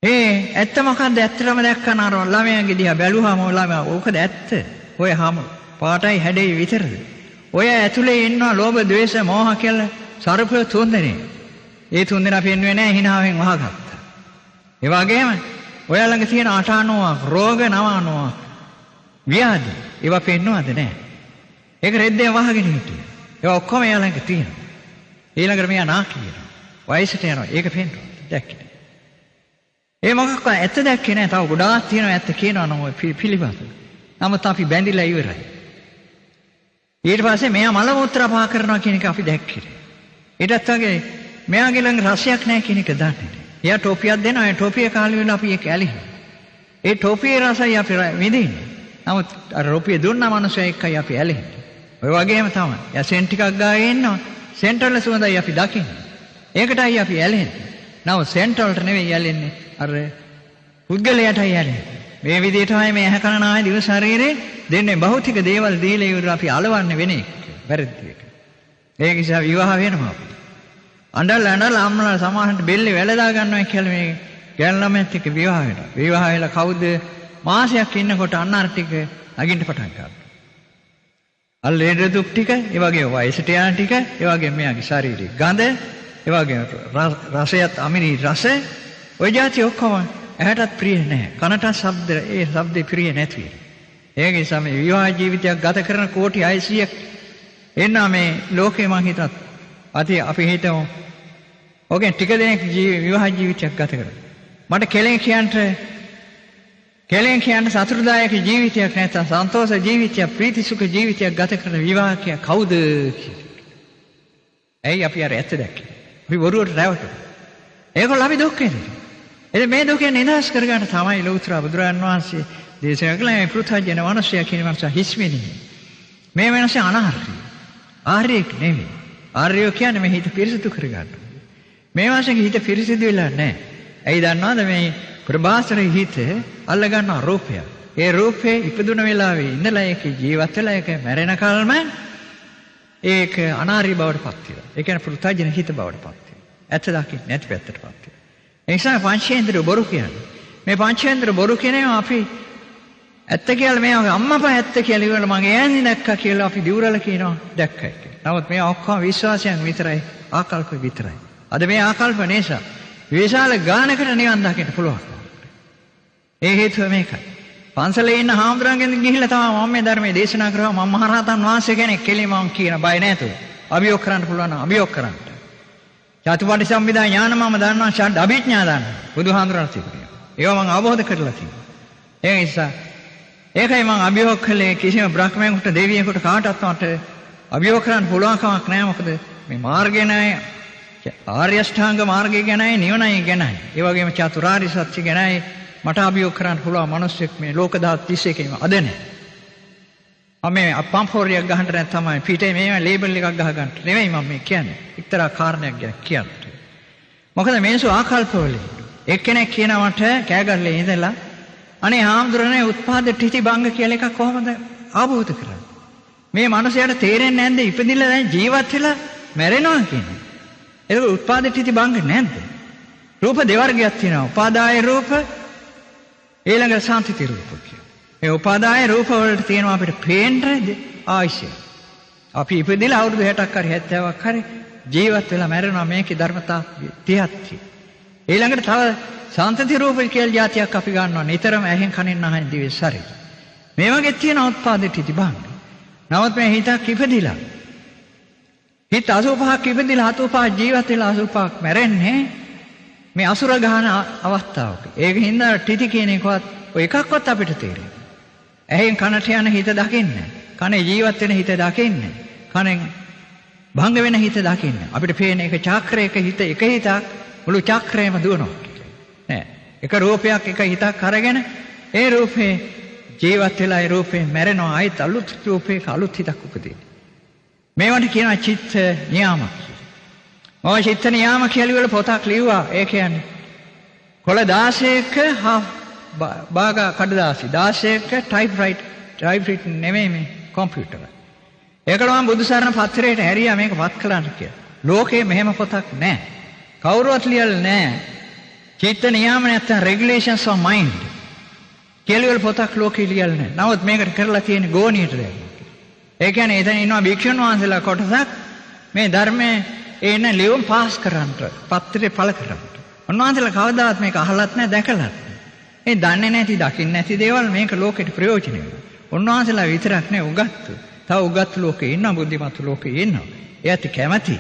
ඒ ඇත්ත මොකද්ද? ඇත්තටම දැක්කම අර ළමයාගේ දිහා බැලුවාම ඔය ළමයා ඕකද ඇත්ත? ඔය හැම පාටයි හැඩේ විතරද? ඔය ඇතුලේ ඉන්නවා ලෝභ, ද්වේෂ, මෝහ කියලා සර්පය තුන් දෙනෙක්. ඒ තුන් දෙනා පෙන්වුවේ නෑ හිනාවෙන් වහගත්තා. ඒ වගේම ඔයා ළඟ තියෙන 890ක් රෝග 990ක් ව්‍යාධි ඒවා පෙන්වුවද නෑ. ඒක රෙද්දෙන් වහගෙන හිටියා. ඒවා ඔක්කොම එයා ළඟ තියෙනවා. ඊළඟට මෙයා නාකි වෙනවා. වයසට යනවා. ඒක පෙන්වුවා. දැක්කේ නෑ. ඒ මොකක්වත් ඇත්ත දැක්කේ නෑ. තව ගොඩාක් තියෙනවා ඇත්ත කියනවා නම් ඔය පිළිබඳ. නමුත් අපි බැඳිලා ඉවරයි. ඊට පස්සේ මෙයා මල මුත්‍රා පහ කරනවා කියන එක අපි දැක්කේ නෑ. ඊටත් වගේ මෙයාගේ ළඟ රසයක් නැහැ කියන එක දන්නේ නෑ. එයා ටොපියක් දෙනවා. ඒ ටොපිය කාලේ වෙලා අපි ඒක ඇලිනවා. ඒ ටොපියේ රසයි අපි විඳින්නේ. නමුත් අර රුපිය දුන්නා මනුස්සයා එක්කයි අපි ඇලෙන්නේ. ඔය වගේම තමයි. එයා සෙන්ට් ටිකක් ගාගෙන ඉන්නවා. සෙන්ට් වල සුවඳයි අපි දකින්නේ. ඒකටයි අපි ඇලෙන්නේ. නමුත් සෙන්ට් වලට නෙවෙයි ඇලෙන්නේ. අර පුද්ගලයාටයි ඇලෙන්නේ. මේ විදිහට තමයි මේ ඇහැ කන නාය දිව ශරීරේ දෙන්නේ භෞතික දේවල් දීලා ඉවර අපි අලවන්නේ වෙන එක. වැරදි එක. ඒක නිසා විවාහ වෙනවා අපි. අඬලා අඬලා අම්මලා සමහරට බෙල්ලේ වැළදා ගන්නවා කියලා මේ ගෑනු ළමයාත් එක්ක විවාහ වෙනවා. විවාහ වෙලා කවුද මාසයක් ඉන්නකොට අන්න අර ටික නගින්න පටන් ගන්නවා. අර ලෙඩ දුක් ටික, ඒ වගේ වයසට යන ටික, ඒ වගේ මෙයාගේ ශරීරයේ ගඳ, ඒ වගේ රසයත් අමිනි රස, ඔය જાති ඔක්කොම ඇහැටත් ප්‍රිය නැහැ. කනටත් ශබ්ද, ඒ ශබ්දේ ප්‍රිය නැති වෙනවා. ඒක නිසා මේ විවාහ ජීවිතයක් ගත කරන කෝටි 600ක් එන්නා මේ ලෝකේ මං හිතත් අති අපි හිතමු ඔකෙන් ටික දෙනෙක් විවාහ ජීවිතයක් ගත කරනවා. මට කෙලෙන් කියන්න සතුටුදායක ජීවිතයක් නැත්නම් සන්තෝෂ ජීවිතයක් ප්‍රීති සුඛ ජීවිතයක් ගත කරන විවාහකයා කවුද කියලා. ඇයි අපි අර ඇත්ත දැක්කේ? අපි බොරුවට රැවටුණා. ඒගොල්ලෝ අපි දුක් විඳිනවා. ඉතින් මේ දුකෙන් නිදහස් කරගන්න තමයි ලෝතර බුදුරජාන් වහන්සේ දේශනා කළේ මේ පෘථග්ජන මනුස්සයා කියන මනුස්සයා හිස් වෙන්නේ. මේ මනුස්සයා අනාර්ය. ආර්යෙක් නෙවෙයි. ආර්යෝ කියන්නේ මේ හිත පිරිසිදු කරගන්න. මේ මනුස්සයාගේ හිත පිරිසිදු වෙලා නැහැ. ඇයි දන්නවද මේ ප්‍රභාසර හිත අල්ල ගන්න රූපය. ඒ රූපේ ඉපදුන වෙලාවේ ඉඳලා ඒක ජීවත් වෙලා ඒක මැරෙන කල්ම ඒක අනාර්ය බවට පත් වෙනවා. ඒ කියන්නේ පෘථග්ජන හිත බවට පත් වෙනවා. ඇත්ත දකින්න නැති පැත්තට පත් වෙනවා. ඒ නිසා පංචේන්ද්‍රිය බොරු කියන්නේ. මේ පංචේන්ද්‍රිය බොරු කියනවා අපි ඇත්ත කියලා මේ අම්මා අප්පා ඇත්ත කියලා ඉවරලා මං ඈන්නේ දැක්කා කියලා අපි දිවුරලා කියනවා දැක්කයි කියලා. නමුත් මේ ඔක්කොම විශ්වාසයන් විතරයි, ආකල්ප විතරයි. අද මේ ආකල්ප නිසා විශාල ගානකට නිවන් දකින්න පුළුවන්. ඒ හේතුව මේකයි. පන්සලේ ඉන්න හාමුදුරන්ගෙන් ගිහිල්ලා තමයි මම මේ ධර්මයේ දේශනා කරා. මම මහරහතන් වහන්සේ කෙනෙක් කියලා මම කියන බය නැතුව. අභියෝග කරන්න පුළුවන් නම් අභියෝග කරන්න. චතුපටි සම්විදා ඥාන මම දන්නවා, ෂඩ් අභිඥා දන්නවා. බුදුහාමුදුරන් සිතුවේ. ඒවා මම අවබෝධ කරලා තියෙනවා. ඒ නිසා ඒකයි මම අභියෝග කළේ කිසිම බ්‍රහ්මයෙකුට දෙවියෙකුට කාටවත් මට අභියෝග කරන්න පුළුවන් කමක් නෑ. මොකද මේ මාර්ගය නෑ, ආර්ය අෂ්ටාංග මාර්ගය ගැනයි, නිවනයි ගැනයි, ඒ වගේම චතුරාර්ය සත්‍ය ගැනයි මට අභියෝග කරන්න පුළුවන් මිනිස්සෙක් මේ ලෝක ධාතු 31 අද නෑ. මම මේ පම්පෝරියක් ගහන්න නැත්නම් තමයි පිටේ මේ ලේබල් එකක් ගහ ගන්න නෙවෙයි මම මේ කියන්නේ. එක්තරා කාරණයක් ගැන කියන්න. මොකද මිනිස්සු ආකල්පවල එක්කෙනෙක් කියනවා මට කෑගල්ලේ ඉඳලා, අනේ හාමුදුරනේ උත්පාද ඨිති භංග කියලා එකක් කොහොමද අවබෝධ කරන්නේ? මේ මනුස්සයාට තේරෙන්නේ නැද්ද ඉපදිලා දැන් ජීවත් වෙලා මැරෙනවා කියන්නේ? ඒක උත්පාද ඨිති භංග නැද්ද? රූප දෙවර්ගයක් තියෙනවා. උපාදාය රූප, ඊළඟ සාන්තිති රූප කියලා. මේ උපාදාය රූප වලට තියෙනවා අපිට පේන්න ආයශය. අපි ඉපදිලා අවුරුදු 60ක් හරි 70ක් හරි ජීවත් වෙලා මැරෙනවා. මේකේ ධර්මතා 30ක් තියෙනවා. ඊළඟට තව සාන්තිති රූප කියලා જાතියක් අපි ගන්නවා. නිතරම ඇහෙන් කනෙන් නහයෙන් දිවෙන් ශරීරය. මේ වගේ තියෙන උත්පාද ඨිති භංග. නමුත් මේ හිතක් ඉපදිලා හිත 85ක් ඉපදිලා 85 ජීවත් වෙලා 85ක් මැරෙන්නේ මේ අසුර ගහන අවස්ථාවක. ඒක හින්දා ඨිති කියන එකවත් ඔය එකක්වත් අපිට තේරෙන්නේ නැහැ. ඇහෙන් කනට යන හිත දකින්නේ, කනේ ජීවත් වෙන හිත දකින්නේ, කනෙන් භංග වෙන හිත දකින්නේ. අපිට පේන එක චක්‍රයක හිත එක හිතක් මුළු චක්‍රයම දුවනවා කියලා. නෑ. එක රූපයක් එක හිතක් අරගෙන ඒ රූපේ ජීවත් වෙලා ඒ රූපේ මැරෙනවා. ආයෙත් අලුත් රූපයක අලුත් හිතක් උපදිනවා. මේවට කියනවා චිත්ත නියාම කියලා. මම චිත්ත නියාම කියලා වල පොතක් ලිව්වා. ඒ කියන්නේ කොළ 16ක භාග කඩදාසි 16ක ටයිප් නෙමෙයි මේ කම්පියුටර්. ඒකට මම බුදුසරණ පත්‍රයට ඇරියා මේක වත් කරන්න කියලා. ලෝකේ මෙහෙම පොතක් නෑ. කවුරුවත් ලියලා නෑ. චිත්ත නියාම නැත්තම් රෙගියුලේෂන්ස් ඔෆ් මයින්ඩ් කියලා වල පොතක් ලෝකේ ලියලා නෑ. නමුත් මේකට කරලා තියෙන්නේ ගෝණියට දැන්. ඒ කියන්නේ එතන ඉන්නවා භික්ෂුන් වහන්සේලා කොටසක් මේ ධර්මයේ එන ලියුම් පාස් කරන්නට, පත්‍රේ පළ කරන්නට. උන්වහන්සේලා කවදාවත් මේක අහලත් නෑ, දැකලත් නෑ. ඒ දන්නේ නැති, දකින්නේ නැති දේවල් මේක ලෝකෙට ප්‍රයෝජන වෙනවා. උන්වහන්සේලා විතරක් නෑ උගත්තු. තව උගත්තු ලෝකේ ඉන්නවා, බුද්ධිමත් ලෝකේ ඉන්නවා. එයාත් කැමති.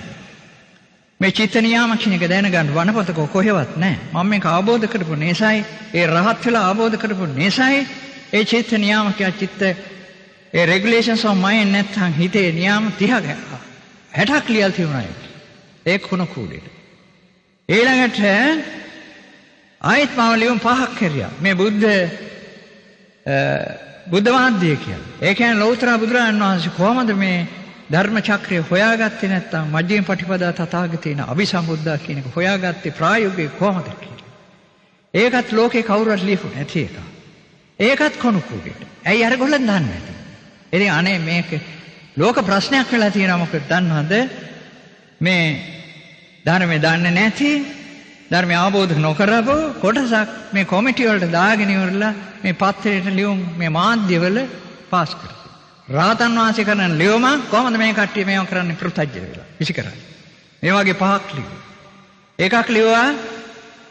මේ චිත්ත නියාම කියන එක දැනගන්න වනපතක කොහෙවත් නෑ. මම මේක අවබෝධ කරපු නිසායි, ඒ රහත් වෙලා අවබෝධ කරපු නිසායි ඒ චිත්ත නියාම කිය චිත්ත ඒ රෙගියුලේෂන්ස් ඔෆ් මයින්ඩ් නැත්තම් හිතේ නියාම 30 60ක් ලියලා තියුණා ඒක. ඒ කුණ කූඩේට. ඊළඟට ආයෙත් මම ලියුම් පහක් කෙරියා. මේ බුද්ධ බුද්ධ වාද්‍ය කියලා. ඒ කියන්නේ ලෞතර බුදුරජාණන් වහන්සේ කොහොමද මේ ධර්ම චක්‍රය හොයාගත්තේ නැත්තම් මජ්ක්‍ධිම පටිපදා තථාගතේන අபிසම්බුද්ධා කියන එක හොයාගත්තේ ප්‍රායෝගිකව කොහොමද කියලා. ඒකත් ලෝකේ කවුරුවත් ලියපු නැති එකක්. ඒකත් කොණු කූඩේට. ඇයි අරගොල්ලන් දන්නේ නැති? ඉතින් අනේ මේක ලෝක ප්‍රශ්නයක් වෙලා තියෙනවා. මොකද දන්නවද? මේ ධර්මය දන්නේ නැති, ධර්මය අවබෝධ නොකරපු කොටසක් මේ කොමිටි වලට දාගෙන ඉවරලා මේ පත්‍රයට ලියුම් මේ මාධ්‍යවල පාස් කරනවා. රාතන් වහන්සේ කරන ලියුම කොහොමද මේ කට්ටිය මේව කරන්නේ පෘථජ්‍ය වෙලා විසි කරන්නේ. මේ වගේ පහක් ලිව්වා. එකක් ලිව්වා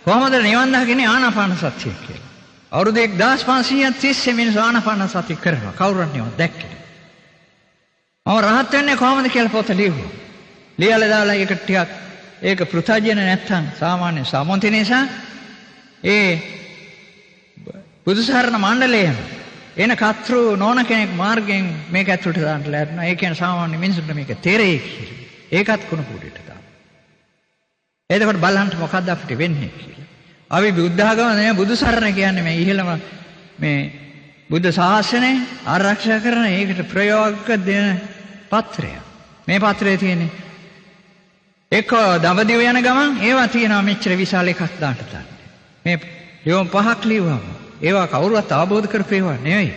කොහොමද නිවන් දකින්නේ ආනාපාන සතිය කියලා. අවුරුදු 1530 මිනිස්සු ආනාපාන සතිය කරනවා. කවුරුත් නිවන් දැක්කේ නෑ. මම රහත් වෙන්නේ කොහොමද කියලා පොත ලිව්වා. ලියලා දාලා ඒක ටිකක් ඒක පෘථජ්‍යන නැත්තම් සාමාන්‍ය සමන්ති නිසා ඒ බුදුසරණ මණ්ඩලයේම එන කතෘ නෝන කෙනෙක් මාර්ගයෙන් මේක ඇතුළට දාන්න ලැබුණා. ඒ කියන්නේ සාමාන්‍ය මිනිසුන්ට මේක තේරෙයි කියලා. ඒකත් කුණු කුඩේට දානවා. එතකොට බලන්න මොකද්ද අපිට වෙන්නේ කියලා. අපි බුද්ධ ආගම නෙමෙයි බුදුසරණ කියන්නේ මේ ඉහළම මේ බුද්ධ ශාසනය ආරක්ෂා කරන ඒකට ප්‍රයෝග දෙන පත්‍රය. මේ පත්‍රයේ තියෙන්නේ එක්ක දඹදිව යන ගමන් ඒවා තියෙනවා මෙච්චර විශාල එකක් දාන්න දාන්න. මේ ලියුම් පහක් ලියුවම ඒවා කවුරුවත් අවබෝධ කරපු ඒවා නෙවෙයි.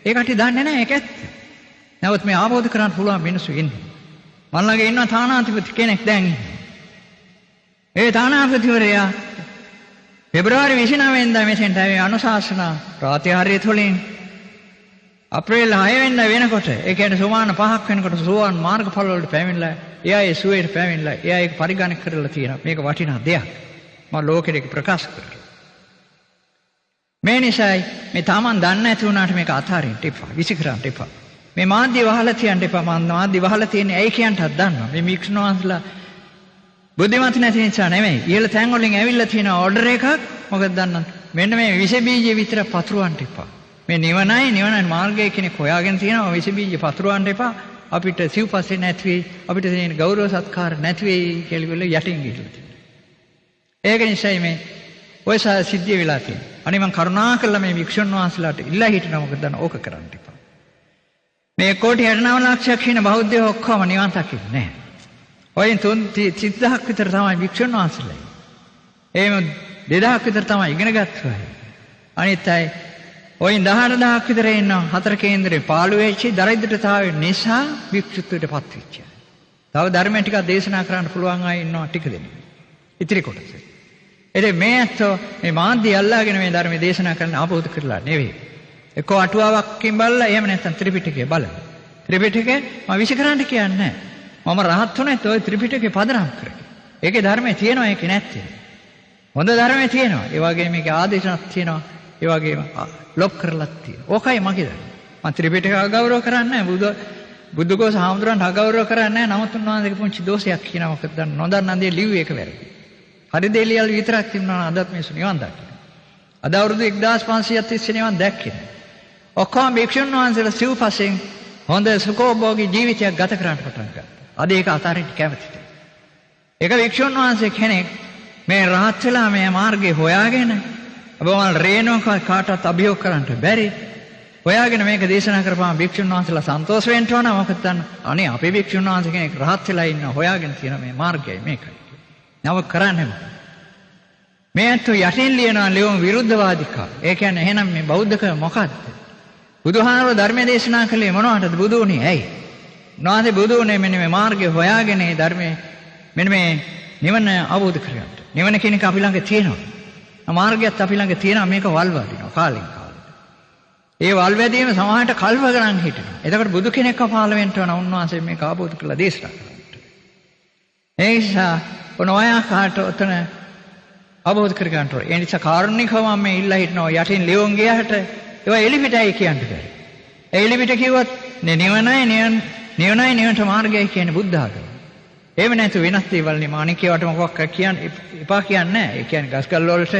ඒ කට්ටිය දන්නේ නැහැ ඒක ඇත්ත. නමුත් මේ අවබෝධ කරගන්න පුළුවන් මිනිස්සු ඉන්නවා. මන් ළඟ ඉන්නවා තානාපති කෙනෙක් දැන් ඉන්නවා. ඒ තානාපතිවරයා පෙබරවාරි 29 වෙනිදා මෙතෙන්ට ආවේ අනුශාසනා ප්‍රාතිහාර්ය තුලින් අප්‍රේල් 6 වෙනිදා වෙනකොට ඒ කියන්නේ සුමාන පහක් වෙනකොට සෝවාන් මාර්ගඵල වලට පැමිණලා එයා ඒ සුවයට පැමිණලා එයා ඒක පරිගණක කරලා තියෙනවා. මේක වටිනා දෙයක්. මම ලෝකෙට ඒක ප්‍රකාශ කරනවා. මේ නිසායි මේ තමන් දන්නේ නැති වුණාට මේක අතාරින්න එපා. විසි කරන්න එපා. මේ මාධ්‍ය වහලා තියන්න එපා. මං මාධ්‍ය වහලා තියෙන්නේ ඇයි කියන්නත් දන්නවා. මේ භික්ෂුන් වහන්සේලා බුද්ධිමත් නැති නිසා නෙමෙයි. ඉහළ තැන් වලින් ඇවිල්ලා තියෙන ඕඩර් එකක්. මොකද දන්නවද? මෙන්න මේ විෂ බීජය විතර පතුරවන්න එපා. මේ නිවනයි නිවන මාර්ගය කෙනෙක් හොයාගෙන තියෙනවා. විෂ බීජ පතුරවන්න එපා. අපිට සිව්පස්සේ නැති වෙයි. අපිට තියෙන ගෞරව සත්කාර නැති වෙයි කියලා ඉවල යටින් ගිහිල්ලා තියෙනවා. ඒක නිසායි මේ ඔය සිද්ධිය වෙලා තියෙන්නේ. අනේ මං කරුණා කරලා මේ භික්ෂුන් වහන්සේලාට ඉල්ලා හිටිනවා. මොකද දන්න ඕක කරන්න එපා. මේ කෝටි 69 ලක්ෂයක් ඉන්න බෞද්ධයෝ ඔක්කොම නිවන් දකින්නේ නැහැ. ඔයින් 3000ක් විතර තමයි භික්ෂුන් වහන්සේලා. එහෙම 2000ක් විතර තමයි ඉගෙන ගත්තු අය. අනිත් අය ඔයින් 18000ක් විතර ඉන්නවා හතර කේන්දරේ පාළු වෙච්ච දරිද්‍රතාවය නිසා භික්ෂුත්වයට පත් වෙච්ච අය. තව ධර්මය ටිකක් දේශනා කරන්න පුළුවන් අය ඉන්නවා ටික දෙනෙක්. ඉතිරි කොටස. ඉතින් මේ ඇත්තෝ මේ මාධ්‍ය අල්ලාගෙන මේ ධර්මය දේශනා කරන්න ආපෝද කරලා නෙවෙයි. එක්කෝ අටුවාවකින් බලලා එහෙම නැත්නම් ත්‍රිපිටකය බලලා. ත්‍රිපිටකය මම විසි කරන්න කියන්නේ නැහැ. මම රහත් වුණෙත් ඔය ත්‍රිපිටකේ පදනම් කරගෙන. ඒකේ ධර්මය තියෙනවා ඒකේ නැත්තේ. හොඳ ධර්මය තියෙනවා. ඒ වගේම මේකේ ආදේශනක් තියෙනවා. ඒ වගේම ලොප් කරලත් තියෙනවා. ඕකයි මගේ ධර්මය. මම ත්‍රිපිටකය අගෞරව කරන්නේ නැහැ. බුදුගෝස හාමුදුරන්ට අගෞරව කරන්නේ නැහැ. නමුත් උන්වහන්සේගේ පුංචි දෝෂයක් කියනවා. මොකද දන්න නොදන්නා දේ ලිව්වේ ඒක වැරදි. හරි දේ ලියලා විතරක් තිබුණා නම් අදත් මිනිස්සු නිවන් දකිනවා. අද අවුරුදු 1500ක් තිස්සේ නිවන් දැක්කේ නෑ. ඔක්කොම භික්ෂුන් වහන්සේලා සිව්පසෙන් හොඳ සුඛෝභෝගී ජීවිතයක් ගත කරන්න පටන් ගත්තා. අද ඒක අතාරින්න කැමතිද? ඒක භික්ෂුන් වහන්සේ කෙනෙක් මේ රහත් වෙලා මේ මාර්ගය හොයාගෙන ඔබවල් රේණුවක කාටවත් අභියෝග කරන්න බැරි. හොයාගෙන මේක දේශනා කරපුවාම භික්ෂුන් වහන්සේලා සන්තෝෂ වෙන්න ඕන. මොකද දන්න අනේ අපේ භික්ෂුන් වහන්සේ කෙනෙක් රහත් වෙලා ඉන්න හොයාගෙන තියෙන මේ මාර්ගයයි මේකයි. නව කරන්නේ මොකද? මේ අතු යටින් ලියනවා ලියුම් විරුද්ධවාදිකා. ඒ කියන්නේ එහෙනම් මේ බෞද්ධකම මොකද්ද? බුදුහාමුදුරුවෝ ධර්මයේ දේශනා කළේ මොනවටද බුදු වුණේ? ඇයි? උන්වහන්සේ බුදු වුණේ මෙන්න මේ මාර්ගය හොයාගෙන මේ ධර්මයේ මෙන්න මේ නිවන අවබෝධ කරගන්න. නිවන කියන එක අපි ළඟ තියෙනවා. මාර්ගයත් අපි ළඟ තියෙනවා. මේක වල් වදිනවා කාලෙන් කාලෙට. ඒ වල් වැදීම සමහරට කල්ප ගණන් හිටිනවා. එතකොට බුදු කෙනෙක්ව පහළ වෙන්න ඕන උන්වහන්සේ මේක අවබෝධ කරලා දේශනා කරන්න. ඒ නිසා ඔන ඔයා කාට ඔතන අවබෝධ කරගන්න ඕන. ඒ නිසා කාරුණිකව මම මේ ඉල්ලා හිටිනවා යටින් ලියුම් ගියාට ඒවා එලිපිටයි කියන්න බැහැ. ඒ එලිපිට කිව්වොත් නිවනයි නිවනයි නිවනට මාර්ගයයි කියන්නේ බුද්ධ ආගම. එහෙම නැතු වෙනස් දේවල් නේ මානික ඒවට මොකක් කියන්න එපා කියන්නේ නැහැ. ඒ කියන්නේ ගස්කල් වලට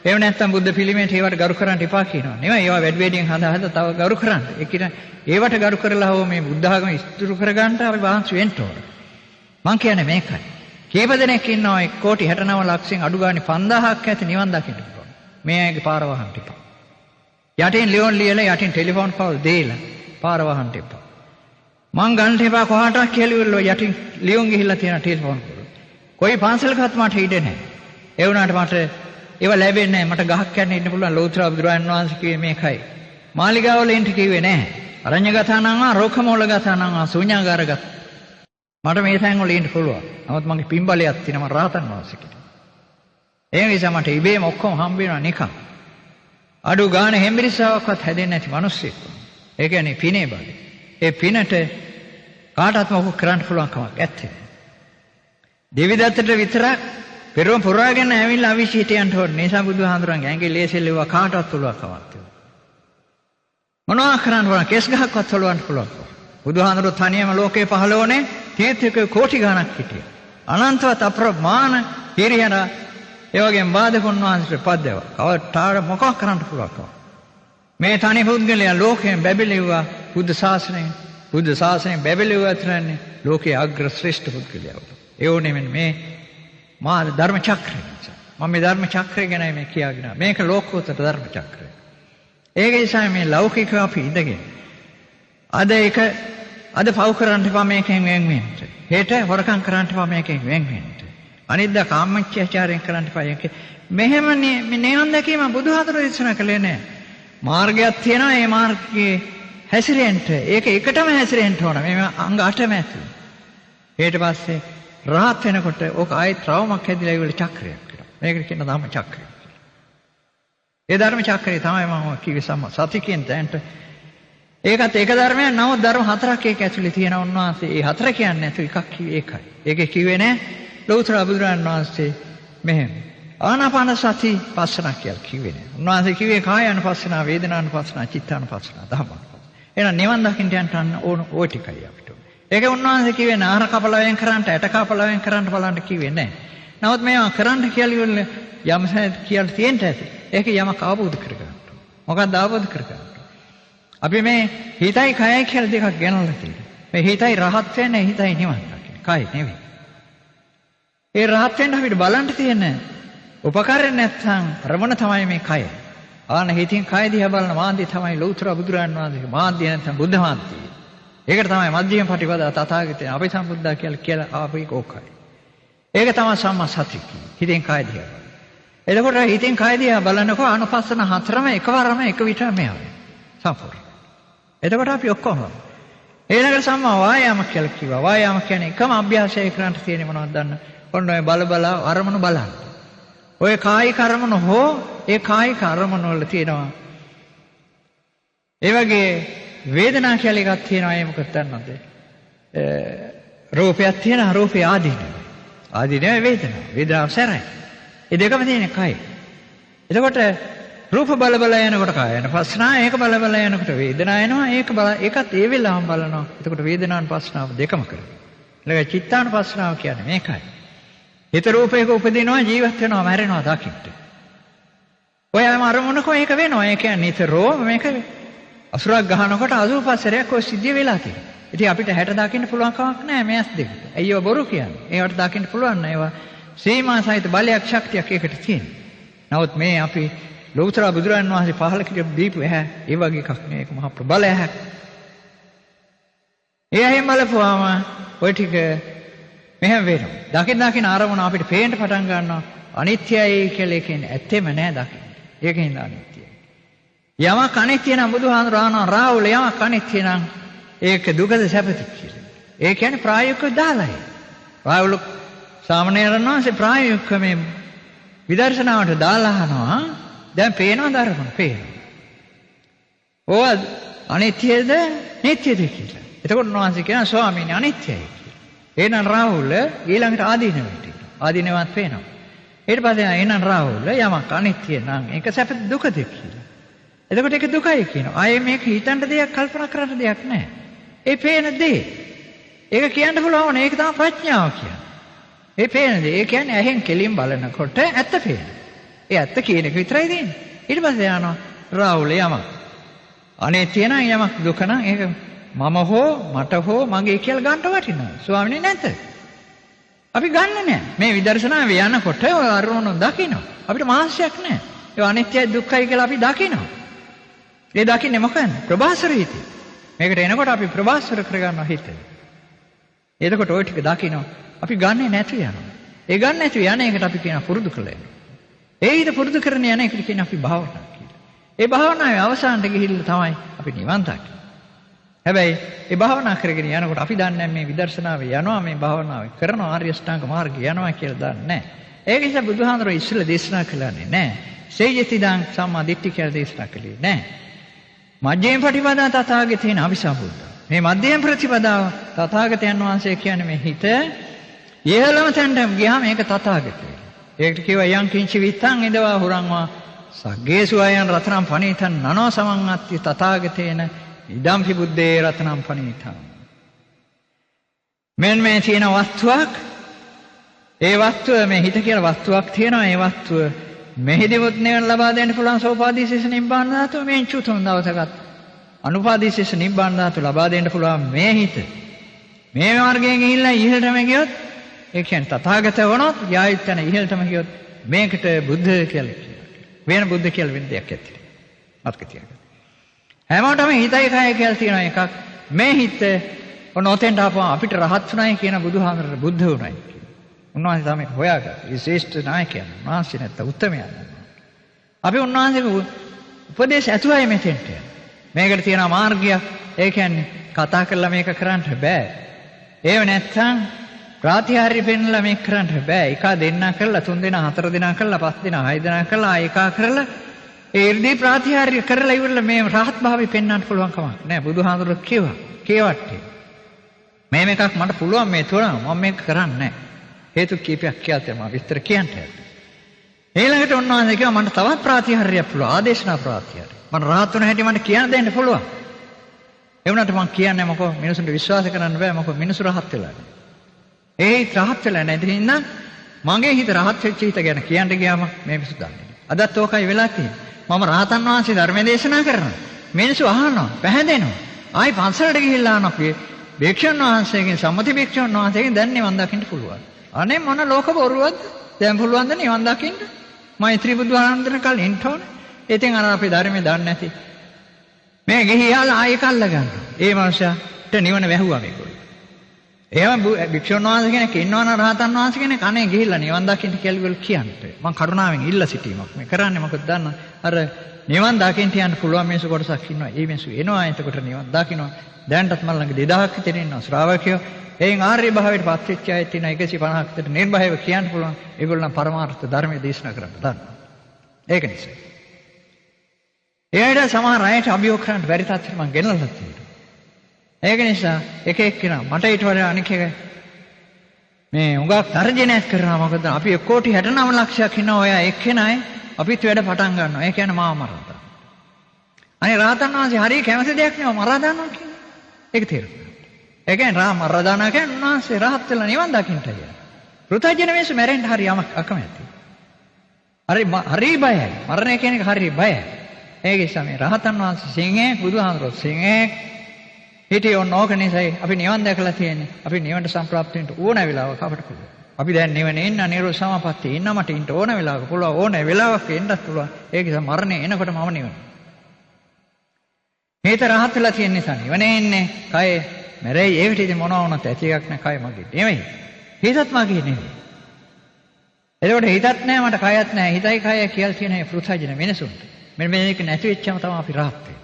එහෙම නැත්නම් බුද්ධ පිළිමයට ඒවට ගරු කරන්න එපා කියනවා. නෙවෙයි ඒවා වැඩි වැඩියෙන් හදා හදා තව ගරු කරන්න. ඒ කියන්නේ ඒවට ගරු කරලා හෝ මේ බුද්ධ ආගම ඉස්තුරු කරගන්න අපි වහන්සි වෙන්න ඕන. මං කියන්නේ මේකයි. කීප දෙනෙක් ඉන්නවා 1 කෝටි 69 ලක්ෂයෙන් අඩු ගානේ 5000ක් ඇති නිවන් දකින්න පුළුවන්. මේ අයගේ පාර වහන්න එපා. යටින් ලියෝන් ලියලා යටින් ටෙලිෆෝන් කෝල් දීලා පාර වහන්න එපා. මං ගන්නට එපා කොහාටවත් කියලා ඉවරලෝ යටින් ලියුම් ගිහිල්ලා තියෙන ටෙලිෆෝන් කෝල්. කොයි පන්සලකවත් මට ඉඩ නැහැ. ඒ වුණාට මට ඒවා ලැබෙන්නේ නැහැ. මට ගහක් යන්න ඉන්න පුළුවන්. ලෝතර බුදුරජාණන් වහන්සේ කිව්වේ මේකයි. මාලිගාවල ඉන්න කිව්වේ නැහැ. අරඤ්‍යගතනං ආ රෝඛමූලගතනං ආ ශූන්‍යාගාරගත. මට මේ තැන් වල ඉන්න පුළුවන්. නමුත් මගේ පින් බලයක් තියෙනවා මම රහතන් වහන්සේ කෙනෙක්. ඒ නිසා මට ඉබේම ඔක්කොම හම්බ වෙනවා නිකන්. අඩු ගානේ හෙම්බිරිස්සාවක්වත් හැදෙන්නේ නැති මිනිස්සෙක්. ඒ කියන්නේ පිනේ බලය. ඒ පිනට කාටවත් මොකක් කරන්න පුළුවන් කමක් නැත්තේ. දෙවිදත්තට විතරක් පෙරම පුරාගෙන ඇවිල්ලා අවිශ්‍ය හිටියන්ට ඕන නිසා බුදුහාඳුරන්ගේ ඇඟේ ලේසෙල් ලෙව්වා කාටවත් පුළුවන් කමක් නැහැ. මොනවා කරන්න පුළුවන් කෙස් ගහක්වත් හොලවන්න පුළුවන්. බුදුහාඳුර තනියම ලෝකේ පහළ වුණේ තීර්ථක කෝටි ගණක් හිටියා. අනන්තවත් අප්‍රමාණ හිරියන ඒ වගේම බාධකුන් වහන්සේට පද්දව. කවටාර මොකක් කරන්න පුළුවන් කම. මේ තනි පුද්ගලයා ලෝකයෙන් බැබලෙව්වා බුද්ධ ශාසනයෙන්. බුද්ධ ශාසනයෙන් බැබලෙව්වා විතරන්නේ ලෝකයේ අග්‍ර ශ්‍රේෂ්ඨ පුද්ගලයා වුණා. ඒ වුණේ මෙන්න මේ මා ධර්ම චක්‍රය නිසා. මම මේ ධර්ම චක්‍රය ගැනයි මේ කියාගෙන. මේක ලෝකෝත්තර ධර්ම චක්‍රය. ඒක නිසා මේ ලෞකිකව අපි ඉඳගෙන අද ඒක අද පව් කරන්න එපා මේකෙන් වෙන් වෙන්න. හෙට හොරකම් කරන්න එපා මේකෙන් වෙන් වෙන්න. අනිද්දා කාමච්ඡාචාරයෙන් කරන්න එපා. ඒක මෙහෙම මේ නිවන් දැකීම බුදුහාමුදුරුවෝ දේශනා කළේ නෑ. මාර්ගයක් තියෙනවා. ඒ මාර්ගයේ හැසිරෙන්න. ඒක එකටම හැසිරෙන්න ඕන. මේ අංග අටම ඇතුළේ. ඊට පස්සේ රහත් වෙනකොට ඕක ආයෙත් ත්‍රවමක් හැදිලා ඉවර චක්‍රයක් වෙනවා. මේකට කියන ධම්ම චක්‍රය කියලා. ඒ ධර්ම චක්‍රය තමයි මම කිව්වේ සම්මා සති කියන තැනට. ඒකත් එක ධර්මයක්. නමුත් ධර්ම හතරක් ඒක ඇතුලේ තියෙනවා. උන්වහන්සේ ඒ හතර කියන්නේ නැතු එකක් කිව්වේ ඒකයි. ඒකේ කිව්වේ නෑ ලෞතර බුදුරජාණන් වහන්සේ මෙහෙම. ආනාපාන සති පස්සනා කියලා කිව්වේ නෑ. උන්වහන්සේ කිව්වේ කායානුපස්සනා, වේදනානුපස්සනා, චිත්තානුපස්සනා, ධම්මානුපස්සනා. එහෙනම් නිවන් දකින්න යන්න අන්න ඕන ওই ටිකයි අපිට ඕන. ඒක උන්වහන්සේ කිව්වේ නෑ ආහාර කපලා වෙන් කරන්නට, ඇට කපලා වෙන් කරන්නට බලන්න කිව්වේ නෑ. නමුත් මේවා කරන්න කියලා ඉවරල යම් කියලා තියෙන්න ඇති. ඒක යමක් අවබෝධ කරගන්න. මොකක්ද අවබෝධ කරගන්න? අපි මේ හිතයි කයයි කියලා දෙකක් ගෙනල්ලා තියෙනවා. මේ හිතයි රහත් වෙන්නේ, හිතයි නිවන් දකින්නේ. කය නෙවෙයි. ඒ රහත් වෙන්න අපිට බලන්න තියෙන උපකරණ නැත්නම් අරමුණ තමයි මේ කය. ආන හිතින් කය දිහා බලන මාන්දිය තමයි ලෞතර බුදුරන් වහන්සේගේ මාන්දිය නැත්නම් බුද්ධ මාන්දිය. ඒකට තමයි මධ්‍යම පටිපදා තථාගතයන් අපි සම්බුද්ධා කියලා කියලා ආපු එක ඕකයි. ඒක තමයි සම්මා සතිය කියන්නේ. හිතින් කය දිහා බලන. එතකොට හිතින් කය දිහා බලනකොට අනුපස්සන හතරම එකවරම එක විටම මෙහා සම්පූර්ණ. එතකොට අපි ඔක්කොම ඊළඟට සම්මා වායාම කියලා කිව්වා. වායාම කියන්නේ එකම අභ්‍යාසය කරන්න තියෙන්නේ මොනවද දන්න? ඔන්න ඔය බල බල අරමුණු බලන්න. ඔය කායික අරමුණු හෝ ඒ කායික අරමුණු වල තියෙනවා. ඒ වගේ වේදනා කියලා එකක් තියෙනවා. ඒ මොකක්ද දන්නවද? රූපයක් තියෙනවා. රූපේ ආදීනව. ආදීනව වේදනාව. වේදනාව සැරයි. ඒ දෙකම තියෙන කය. එතකොට රූප බල බල යනකොට කාය යන පස්සනා, ඒක බල බල යනකොට වේදනාව එනවා. ඒක බල ඒකත් ඒ වෙලාවම බලනවා. එතකොට වේදනානුපස්සනාව දෙකම කරනවා. ඊළඟ චිත්තානුපස්සනාව කියන්නේ මේකයි. හිත රූපයක උපදිනවා, ජීවත් වෙනවා, මැරෙනවා දකින්න. ඔය හැම අරමුණකම ඒක වෙනවා. ඒ කියන්නේ නිතරම මේක අසුරක් ගහනකොට 85 සැරයක් ඔය සිද්ධිය වෙලා තියෙනවා. ඉතින් අපිට 60 දකින්න පුළුවන් කමක් නැහැ මේ ඇස් දෙකට. ඇයි ඒවා බොරු කියන්නේ? ඒවට දකින්න පුළුවන් නෑ. ඒවා සීමා සහිත බලයක් ශක්තියක් ඒකට තියෙනවා. නමුත් මේ අපි ලෞතර බුදුරන් වහන්සේ පහල කිරපු දීපු ඇහැ ඒ වගේ එකක් නෙවෙයි. ඒක මහා ප්‍රබල ඇහැක්. ඒ ඇහෙන් බලපුවාම ඔය ටික මෙහෙම වෙනවා. දකින් දකින් අරමුණ අපිට පේන්න පටන් ගන්නවා. අනිත්‍යයි කියලා කියන්නේ ඇත්තෙම නෑ දකින්න. ඒකෙන් අනිත්‍යයි. යමක් අනිත්‍ය නම් බුදුහාමුදුරුවෝ අහනවා රාහුල යමක් අනිත්‍ය නම් ඒක දුකද සැපද කියලා. ඒ කියන්නේ ප්‍රායෝගිකව දාලායි. රාහුල සාමණේරයන් වහන්සේ ප්‍රායෝගිකව මේ විදර්ශනාවට දාලා අහනවා. දැන් පේනවද අරමුණ? පේනවා. ඕවා අනිත්‍යද නිට්ටයද කියලා. එතකොට උන්වහන්සේ කියනවා ස්වාමීනි අනිත්‍යයි කියලා. එහෙනම් රාහුල ඊළඟට ආදීනවට එනවා. ආදීනවත් පේනවා. ඊට පස්සේ එහෙනම් රාහුල යමක් අනිත්‍ය නම් ඒක සැප දුකද කියලා. එතකොට ඒක දුකයි කියනවා. ආයේ මේක හිතන්න දෙයක් කල්පනා කරන්න දෙයක් නෑ. ඒ පේන දේ. ඒක කියන්න පුළුවන් වුණේ ඒක තමයි ප්‍රඥාව කියන්නේ. ඒ පේන දේ. ඒ කියන්නේ ඇහෙන් කෙලින් බලනකොට ඇත්ත පේනවා. ඒ ඇත්ත කියන එක විතරයි තියෙන්නේ. ඊට පස්සේ යනවා රාහුල යමක් අනිත්‍ය නම් යමක් දුක නම් ඒක මම හෝ මට හෝ මගේ කියලා ගන්න වටිනවා. ස්වාමීනි නැත. අපි ගන්න නෑ. මේ විදර්ශනාවේ යනකොට ඔය අරමුණු දකිනවා. අපිට මාංශයක් නෑ. ඒ අනිත්‍යයි දුක්ඛයි කියලා අපි දකිනවා. ඒ දකින්නේ මොකන්ද? ප්‍රභාසර හිතේ. මේකට එනකොට අපි ප්‍රභාසර කරගන්නවා හිත. එතකොට ওই ටික දකිනවා. අපි ගන්නෙ නැතු යනවා. ඒ ගන්න නැතු යන එකට අපි කියන පුරුදු කළා යනවා. ඒ හිත පුරුදු කරන යන එකට කියන අපි භාවනා කියලා. ඒ භාවනාවේ අවසානට ගිහිල්ලා තමයි අපි නිවන් දකින්නේ. හැබැයි ඒ භාවනා කරගෙන යනකොට අපි දන්නේ මේ විදර්ශනාවේ යනවා, මේ භාවනාවේ කරනවා, ආර්ය අෂ්ටාංග මාර්ගය යනවා කියලා දන්නේ නැහැ. ඒක නිසා බුදුහාඳුරෝ ඉස්සෙල්ලා දේශනා කළානේ නෑ. සේයතිදං සම්මා දිට්ඨි කියලා දේශනා කළේ නෑ. මධ්‍යම ප්‍රතිපදා තථාගතේන අபிසම්බුද්ධ. මේ මධ්‍යම ප්‍රතිපදාව තථාගතයන් වහන්සේ කියන්නේ මේ හිත ඉහළම තැනට ගියාම ඒක තථාගත වෙනවා. ඒකට කියවා යං කිංචි විත්තං ඉදවා හුරංවා සග්ගේසු අයං රතනම් පනීතං නනෝ සමං අත්ති තථාගතේන ඉදම්පි බුද්දේ රතනම් පනීතං. මෙන්න මේ තියෙන වස්තුවක්, ඒ වස්තුව මේ හිත කියලා වස්තුවක් තියෙනවා. ඒ වස්තුව මෙහිදීවත් නිවන ලබා දෙන්න පුළුවන් සෝපාදීශේෂ නිබ්බාන ධාතුව මේ චුතුන් දවසකත් අනුපාදීශේෂ නිබ්බාන ධාතුව ලබා දෙන්න පුළුවන් මේ හිත. මේ මාර්ගයෙන් ගිහිල්ලා ඉහළටම ගියොත්, ඒ කියන්නේ තථාගත වුණොත් යායුත් යන ඉහළටම ගියොත් මේකට බුද්ධ කියලා කියනවා. වෙන බුද්ධ කියලා වෙන දෙයක් ඇත්තේ. මතක තියාගන්න. හැමෝටම හිතයි කය කියලා තියෙන එකක්. මේ හිත ඔන්න ඔතෙන්ට ආපුවම අපිට රහත් වුණයි කියන බුදුහාමරට බුද්ධ වුණයි කියන. උන්වහන්සේ තමයි හොයාගත්තේ. ඒ ශ්‍රේෂ්ඨ නායකයන්. උන්වහන්සේ නැත්තම් උත්තමයන්. අපි උන්වහන්සේගේ උපදේශ ඇතුවයි මෙතෙන්ට යන්නේ. මේකට තියෙන මාර්ගයක්. ඒ කියන්නේ කතා කරලා මේක කරන්න බෑ. ඒව නැත්තම් ප්‍රාතිහාර්ය පෙන්නලා මේක කරන්න බෑ. එක දෙන්නා කරලා තුන් දෙනා හතර දෙනා කරලා පස් දෙනා හය දෙනා කරලා ආ එකා කරලා ඒ 이르දී ප්‍රාතිහාර්ය කරලා ඉවරලා මේ රහත් භාවය පෙන්වන්න පුළුවන් කමක් නෑ. බුදුහාමුදුරුවෝ කිව්වා. කේවට්ටේ. මේ එකක් මට පුළුවන් මේ තුන මම මේක කරන්නේ නෑ. හේතු කීපයක් කියලා මම විස්තර කියන්න හැදුවා. ඊළඟට උන්වහන්සේ කිව්වා මට තවත් ප්‍රාතිහාර්යයක් පුළුවන්. ආදේශනා ප්‍රාතිහාර්ය. මට රහත් වුණ හැටි මට කියන්න දෙන්න පුළුවන්. ඒ වුණාට මං කියන්නේ මොකෝ මිනිසුන්ට විශ්වාස කරන්න බෑ. මොකෝ මිනිස්සු රහත් වෙලා නෑ. ඒ හිත රහත් වෙලා නැති හින්දා මගේ හිත රහත් වෙච්ච හිත ගැන කියන්න ගියාම මේ මිනිස්සු දන්නේ නෑ. අදත් ඕකයි වෙලා තියෙන්නේ. මම රහතන් වහන්සේ ධර්ම දේශනා කරනවා. මිනිස්සු අහනවා, පැහැදෙනවා. ආයි පන්සලට ගිහිල්ලා අහනවා අපි භික්ෂුන් වහන්සේගෙන් සම්මති භික්ෂුන් වහන්සේගෙන් දැන් නිවන් දකින්න පුළුවන්. අනේ මොන ලෝක බොරුවක්ද? දැන් පුළුවන් ද නිවන් දකින්න? මෛත්‍රී බුදුහාමුදුරන් කල් ඉන්න ඕනේ. ඉතින් අර අපි ධර්මයේ දන්නේ නැති මේ ගිහියාලා ආයෙ කල්ල ගන්නවා. ඒ මනුස්සයාට නිවන වැහුවා මේගොල්ලෝ. එහෙම භික්ෂුන් වහන්සේ කෙනෙක් ඉන්නවා නම් රහතන් වහන්සේ කෙනෙක් අනේ ගිහිල්ලා නිවන් දකින්න කියලා ඒගොල්ලෝ කියන්නේ. මං කරුණාවෙන් ඉල්ල සිටීමක් මේ කරන්නේ. මොකද දන්න අර නිවන් දකින්න යන්න පුළුවන් මිනිස්සු කොටසක් ඉන්නවා. ඒ මිනිස්සු එනවා එතකොට නිවන් දකින්නවා. දැන්ටත් මං ළඟ 2000ක් විතර ඉන්නවා ශ්‍රාවකයෝ. එයින් ආර්ය භාවයට පත් වෙච්ච අය තියෙනවා 150ක් විතර නිර්භයව කියන්න පුළුවන්. ඒගොල්ලන් පරමාර්ථ ධර්මයේ දේශනා කරන්න දන්නවා. ඒක නිසා ඒ අයට සමහර අයට අභියෝග කරන්න බැරි තත්ත්වෙට මං ගෙනල්ලා තියෙනවා. ඒක නිසා එක එක්කෙනා මට ඊට වඩා අනික එක මේ උඟක් තර්ජනයක් කරනවා. මොකද අපි 1 කෝටි 69 ලක්ෂයක් ඉන්නවා. ඔයා එක්කෙනයි අපිත් වැඩ පටන් ගන්නවා. ඒ කියන්නේ මාව මරා දාන්න. අනේ රහතන් වහන්සේ හරිය කැමති දෙයක් නෙවෙයි මරා දානවා කියන්නේ. ඒක තේරුම් ගන්න. ඒ කියන්නේ රා මරා දානවා කියන්නේ උන්වහන්සේ රහත් වෙලා නිවන් දකින්නයි කියන්නේ. පෘථග්ජන මිනිස්සු මැරෙන්න හරි අකමැති. හරි හරි බයයි. මරණය කියන එක හරි බයයි. ඒක නිසා මේ රහතන් වහන්සේ සිංහයෙක්, බුදුහාමුදුරුවෝ සිංහයෙක් හිටියේ ඔන්න ඕක නිසායි අපි නිවන් දැකලා තියෙන්නේ. අපි නිවනට සම්ප්‍රාප්ත වෙන්න ඕන වෙලාවක අපට පුළුවන්. අපි දැන් නිවනේ ඉන්න නිරෝධ සමාපත්තියේ ඉන්න මට ඉන්න ඕන වෙලාවක පුළුවන්. ඕන වෙලාවක එන්නත් පුළුවන්. ඒක නිසා මරණය එනකොට මම නිවන. මේත රහත් වෙලා තියෙන නිසා නිවනේ ඉන්නේ. කය මැරෙයි. ඒ විදිහට ඉතින් මොනවා වුණත් ඇති එකක් නෑ. කය මගේ නෙමෙයි. හිතත් මගේ නෙමෙයි. එතකොට හිතත් නෑ මට කයත් නෑ. හිතයි කයයි කියලා තියෙන මේ පෘථග්ජන මිනිසුන්ට. මෙන්න මේක නැති වෙච්චම තමයි අපි රහත් වෙන්නේ.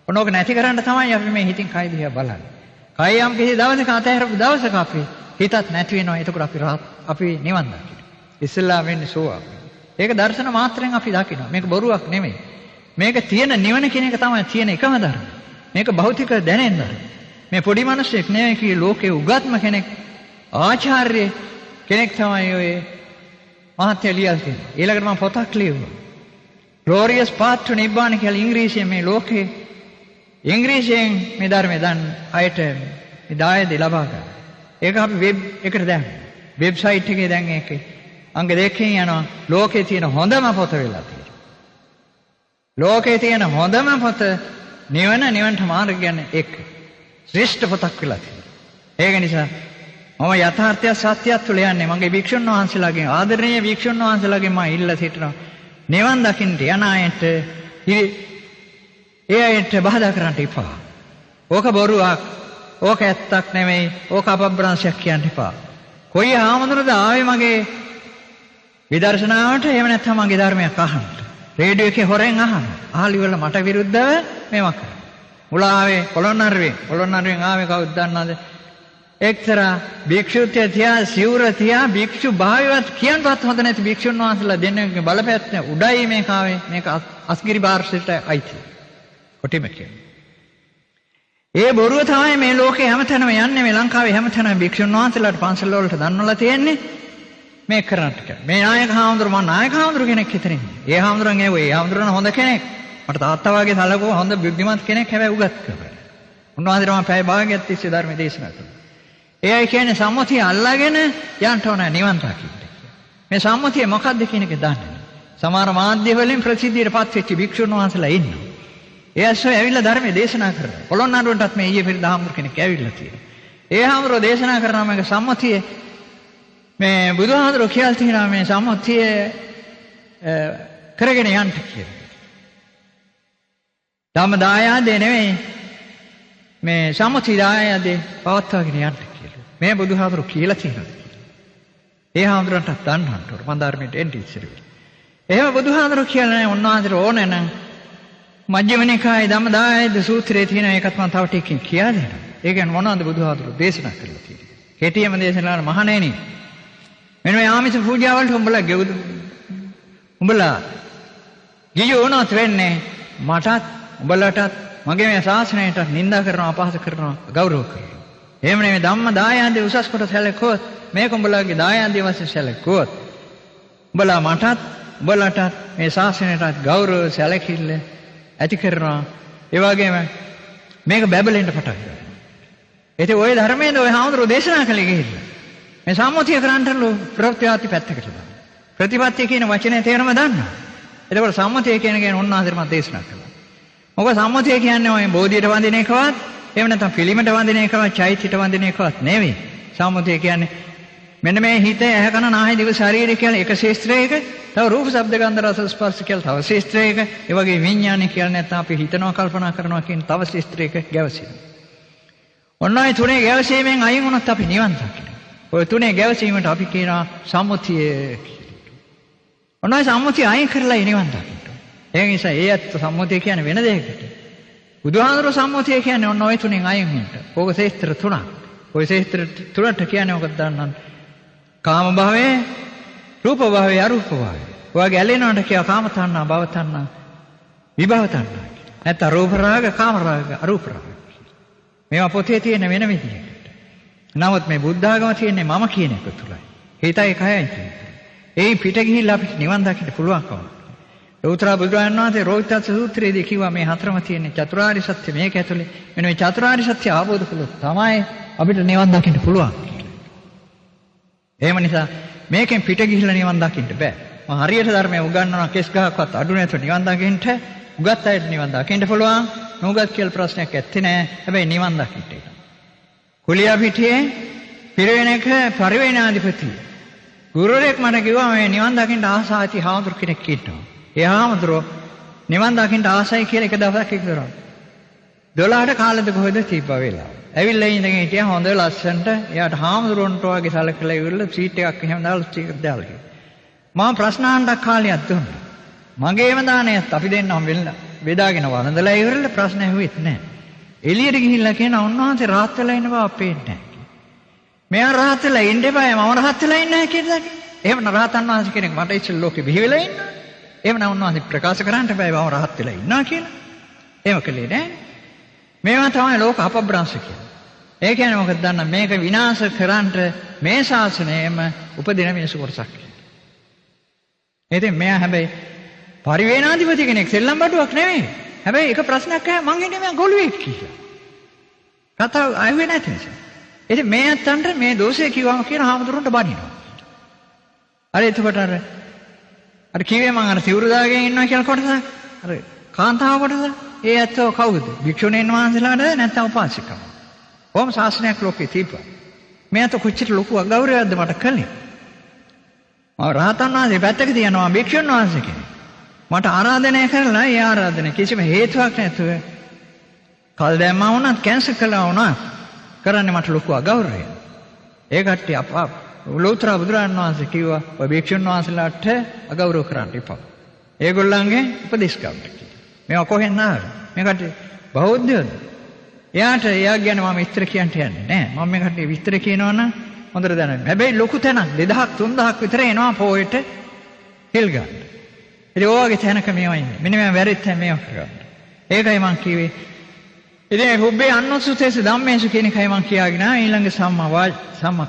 ඔන්න ඕක නැති කරන්න තමයි අපි මේ හිතින් කය දිහා බලන්නේ. කය යම් කිසි දවසක අතහැරපු දවසක අපි හිතත් නැති වෙනවා. එතකොට අපි රහත්, අපි නිවන් දකිනවා. ඉස්සෙල්ලා වෙන්නේ සෝවාන්. ඒක දර්ශන මාත්‍රයෙන් අපි දකිනවා. මේක බොරුවක් නෙමෙයි. මේක තියෙන නිවන කියන එක තමයි තියෙන එකම ධර්ම. මේක භෞතික දැනෙන ධර්ම. මේ පොඩි මිනිස්සෙක් නෙවෙයි කී ලෝකේ උගත්ම කෙනෙක්, ආචාර්ය කෙනෙක් තමයි ඔය මහත්ය ලියලා තියෙන්නේ. ඊළඟට මම පොතක් ලියුවා. Glorious Path to Nibbana කියලා ඉංග්‍රීසියෙන් මේ ලෝකේ ඉංග්‍රීසියෙන් මේ ධර්මය දන් අයට මේ දායද ලබා ගන්න. ඒක අපි වෙබ් එකට දැම්මා. වෙබ්සයිට් එකේ දැන් ඒකේ අංග දෙකකින් යනවා. ලෝකේ තියෙන හොඳම පොත වෙලා තියෙනවා. ලෝකේ තියෙන හොඳම පොත නිවන නිවනට මාර්ග ගැන එක් ශ්‍රේෂ්ඨ පොතක් වෙලා තියෙනවා. ඒක නිසා මම යථාර්ථය සත්‍යයත් තුළ යන්නේ. මගේ භික්ෂුන් වහන්සේලාගෙන් ආදරණීය භික්ෂුන් වහන්සේලාගෙන් මම ඉල්ලා සිටිනවා. නිවන් දකින්න යන අයට ඒ අයට බාධා කරන්න එපා. ඕක බොරුවක්. ඕක ඇත්තක් නෙමෙයි. ඕක අපබ්‍රංශයක් කියන්න එපා. කොයි හාමුදුරුවෝද ආවේ මගේ විදර්ශනාවට, එහෙම නැත්නම් මගේ ධර්මයක් අහන්න. රේඩියෝ එකේ හොරෙන් අහන්න. අහලා ඉවරලා මට විරුද්ධව මේවා කරා. මුල ආවේ පොළොන්නරුවෙන්. පොළොන්නරුවෙන් ආවේ කවුද දන්නවද? එක්තරා භික්ෂුත්වය තියා සිවුර තියා භික්ෂු භාවයවත් කියන්නවත් හොඳ නැති භික්ෂුන් වහන්සේලා දෙන්නෙක්ගේ බලපෑත්ම උඩයි මේක ආවේ. මේක අස්ගිරි පාර්ශ්වයට අයිති. කොටිම කියන්නේ. ඒ බොරුව තමයි මේ ලෝකේ හැමතැනම යන්නේ. මේ ලංකාවේ හැමතැනම භික්ෂුන් වහන්සේලාට පන්සල් වලට දන්වලා තියෙන්නේ මේ කරන්නට කියලා. මේ නායක හාමුදුරුවෝ මම නායක හාමුදුරුවෝ කෙනෙක් හිතන්නේ. ඒ හාමුදුරන් ඇහුවා. ඒ හාමුදුරන් හොඳ කෙනෙක්. මට තාත්තා වගේ සැලකුවා හොඳ බුද්ධිමත් කෙනෙක්. හැබැයි උගත් කරලා. උන්වහන්සේට මම පැය භාගයක් තිස්සේ ධර්ම දේශනා කළා. ඒ අය කියන්නේ සම්මුතිය අල්ලාගෙන යන්න ඕන නිවන් දකින්න කියලා. මේ සම්මුතිය මොකද්ද කියන එක දන්නේ නැහැ. සමහර මාධ්‍ය වලින් ප්‍රසිද්ධියට පත් වෙච්ච භික්ෂුන් වහන්සේලා ඉන්නවා. ඒ ඇස්සෝ ඇවිල්ලා ධර්මයේ දේශනා කරනවා. පොළොන්නරුවටත් මේ ඊයේ පෙරේද හාමුදුරු කෙනෙක් ඇවිල්ලා තියෙනවා. ඒ හාමුදුරුවෝ දේශනා කරනවා මේක සම්මුතිය මේ බුදුහාමුදුරුවෝ කියලා තියෙනවා මේ සම්මුතිය කරගෙන යන්න කියලා. ධම්ම දායාදේ නෙමෙයි මේ සම්මුති දායාදේ පවත්වාගෙන යන්න කියලා. මේ බුදුහාමුදුරුවෝ කියලා තියෙනවා. ඒ හාමුදුරන්ටත් දන්නවට ඕන මම ධර්මයට එන්න ඉස්සර වෙලා. එහෙම බුදුහාමුදුරුවෝ කියලා නෑ උන්වහන්සේට ඕනේ නම් මජ්ක්‍ධිම නිකායේ ධම්ම දායාද සූත්‍රයේ තියෙන එකත් මම තව ටිකකින් කියලා දෙනවා. ඒ කියන්නේ මොනවද බුදුහාමුදුරුවෝ දේශනා කරලා තියෙන්නේ? කෙටියම දේශනා කරන මහණෙනි, මෙන්න මේ ආමිෂ පූජා වලට උඹලා උඹලා ගියෝ වුණොත් වෙන්නේ මටත් උඹලටත් මගේ මේ ශාසනයටත් නිඳා කරනවා, අපහාස කරනවා, ගෞරව කරනවා. එහෙම නෙමෙයි ධම්ම දායාදේ උසස් කොට සැලකුවොත්, මේක උඹලාගේ දායාදේ වශයෙන් සැලකුවොත් උඹලා මටත් උඹලටත් මේ ශාසනයටත් ගෞරව සැලකිල්ල ඇති කරනවා. ඒ වගේම මේක බැබලෙන්න පටන් ගන්නවා. ඉතින් ওই ධර්මයේද ඔය හාමුදුරුවෝ දේශනා කළේ ගිහිල්ලා. මේ සම්මුතිය කරන්නටලු ප්‍රත්‍යාති පැත්තකට දානවා. ප්‍රතිපත්තිය කියන වචනේ තේරුම දන්නවා. එතකොට සම්මුතිය කියන එක උන්වහන්සේට මම දේශනා කළා. මොකද සම්මුතිය කියන්නේ ඔය බෝධියට වඳින එකවත්, එහෙම නැත්නම් පිළිමට වඳින එකවත්, චෛත්‍යයට වඳින එකවත් නෙවෙයි. සම්මුතිය කියන්නේ මෙන්න මේ හිත, ඇහ, කන, නාසය, දිව, ශරීරය කියලා එක ශේත්‍රයක, තව රූප, ශබ්ද, ගන්ධ, රස, ස්පර්ශ කියලා තව ශේත්‍රයක, ඒ වගේ විඥානය කියලා නැත්නම් අපි හිතනවා, කල්පනා කරනවා කියන තව ශේත්‍රයක ගැවසෙනවා. ඔන්න ඔය තුනේ ගැවසීමෙන් අයින් වුණොත් අපි නිවන් දකිනවා. ඔය තුනේ ගැවසීමට අපි කියනවා සම්මුතිය කියලා. ඔන්න ඔය සම්මුතිය අයින් කරලා නිවන් දකින්න. ඒ නිසා ඒ ඇත්ත සම්මුතිය කියන්නේ වෙන දෙයකට. බුදුහාමුදුරුවෝ සම්මුතිය කියන්නේ ඔන්න ඔය තුනෙන් අයින් වෙන්න. ඕක ශේත්‍ර තුනක්. ඔය ශේත්‍ර තුනට කියන්නේ මොකක්ද දන්නවද? කාම භවයේ, රූප භවයේ, අරූප භවයේ. ඔයගේ ඇලෙනවට කියවා කාම තණ්හා, භව තණ්හා, විභව තණ්හා කියලා. නැත්නම් රූප රාග, කාම රාග, අරූප රාග. මේවා පොතේ තියෙන වෙන විදිහකට. නමුත් මේ බුද්ධ ආගම තියෙන්නේ මම කියන එක තුලයි. හිතයි කයයි තියෙන්නේ. ඒ පිට ගිහිල්ලා අපිට නිවන් දකින්න පුළුවන්කම. ලෝතර බුදුරජාණන් වහන්සේ රෝහිතස්ස සූත්‍රයේදී කිව්වා මේ හතරම තියෙන්නේ චතුරාර්ය සත්‍ය මේක ඇතුලේ. මෙන්න මේ චතුරාර්ය සත්‍ය අවබෝධ කළොත් තමයි අපිට නිවන් දකින්න පුළුවන් කියලා. එහෙම නිසා මේකෙන් පිට ගිහිල්ලා නිවන් දකින්න බෑ. මම හරියට ධර්මය උගන්වනවා කෙස් ගහක්වත් අඩු නැතුව නිවන් දකින්න. උගත් අයට නිවන් දකින්න පුළුවන්. නුගත් කියලා ප්‍රශ්නයක් ඇත්තේ නෑ. හැබැයි නිවන් දකින්න එක. කුලියා පිටියේ පිරිවෙනක පරිවේනාධිපති ගුරුවරයෙක් මට කිව්වා මේ නිවන් දකින්න ආසා ඇති හාමුදුරු කෙනෙක් ඉන්නවා. ඒ හාමුදුරුවෝ නිවන් දකින්න ආසයි කියලා එක දවසක් කිව්වා. 12ට කාලෙද කොහෙද තිබ්බ වෙලාව. ඇවිල්ලා ඉඳගෙන හිටියා හොඳ ලස්සනට. එයාට හාමුදුරුවන්ට වගේ සැලකලා ඉවරලා සීට් එකක් එහෙම දාලා සීට් දාලා කිව්වා. මම ප්‍රශ්න අහන්නක් කාලයක් දුන්නා. මගේම දානයත් අපි දෙන්නම බෙදාගෙන වළඳලා ඉවරලා ප්‍රශ්න ඇහුවෙත් නෑ. එළියට ගිහිල්ලා කියනවා උන්වහන්සේ රහත් වෙලා ඉන්න බව පේන්නේ නෑ. මෙයා රහත් වෙලා ඉන්න එපා මම රහත් වෙලා ඉන්නේ නැහැ කියලා කිව්වා. එහෙම නම් රහතන් වහන්සේ කෙනෙක් මට ඉස්සෙල් ලෝකෙ බිහි වෙලා ඉන්නවා. එහෙම නම් උන්වහන්සේ ප්‍රකාශ කරන්න එපා මම රහත් වෙලා ඉන්නවා කියලා. එහෙම කළේ නෑ. මේවා තමයි ලෝක අපබ්‍රංශ කියන්නේ. ඒ කියන්නේ මොකද දන්න මේක විනාශ කරන්නට මේ ශාසනයෙම උපදින මිනිසු කොටසක්. ඉතින් මෙයා හැබැයි පරිවේනාධිපති කෙනෙක් සෙල්ලම් බඩුවක් නෙවෙයි. හැබැයි එක ප්‍රශ්නයක් අහුවා මං හිතුවේ මෙයා ගොළුෙක් කියලා. කතාව ආවේ නැති නිසා. ඉතින් මේ අත්තන්ට මේ දෝෂය කිව්වම කියන හාමුදුරන්ට බනිනවා. අර එතකොට අර අර කිව්වේ මං අර සිවුරු දාගෙන ඉන්නවා කියලා කොටසක්. අර කාන්තාව කොටසක්. ඒ ඇත්තෝ කවුද? භික්ෂුණීන් වහන්සේලාද නැත්නම් උපාසිකම? කොහොම ශාසනයක් ලෝකේ තිබ්බා. මේ අත කොච්චර ලොකු අගෞරවයක්ද මට කළේ. මම රහතන් වහන්සේ පැත්තක තියනවා භික්ෂුන් වහන්සේ කෙනෙක්. මට ආරාධනය කරලා ඒ ආරාධනය කිසිම හේතුවක් නැතුව කල් දැම්මා වුණත් කැන්සල් කළා වුණත් කරන්නේ මට ලොකු අගෞරවයක්. ඒ කට්ටිය අප ලෝතර බුදුරජාණන් වහන්සේ කිව්වා ඔය භික්ෂුන් වහන්සේලාට අගෞරව කරන්න එපා. ඒගොල්ලන්ගෙන් උපදෙස් ගන්න කියලා. මේවා කොහෙන් ආවේ? මේ කට්ටිය බෞද්ධයෝද? එයාට එයා ගැන මම විස්තර කියන්න යන්නේ නෑ. මම මේ කට්ටිය විස්තර කියනවා නම් හොඳට දැනගන්න. හැබැයි ලොකු තැනක් 2000 3000ක් විතර එනවා පොයට හිල් ගන්න. ඉතින් ඔය වගේ තැනක මේවා ඉන්නේ. මෙන්න මම වැරදිත් මේවා කරගන්න. ඒකයි මං කිව්වේ. ඉතින් හුබ්බේ අන්නසුතේස ධම්මේසු කියන එකයි මං කියාගෙන ආ ඊළඟ සම්මා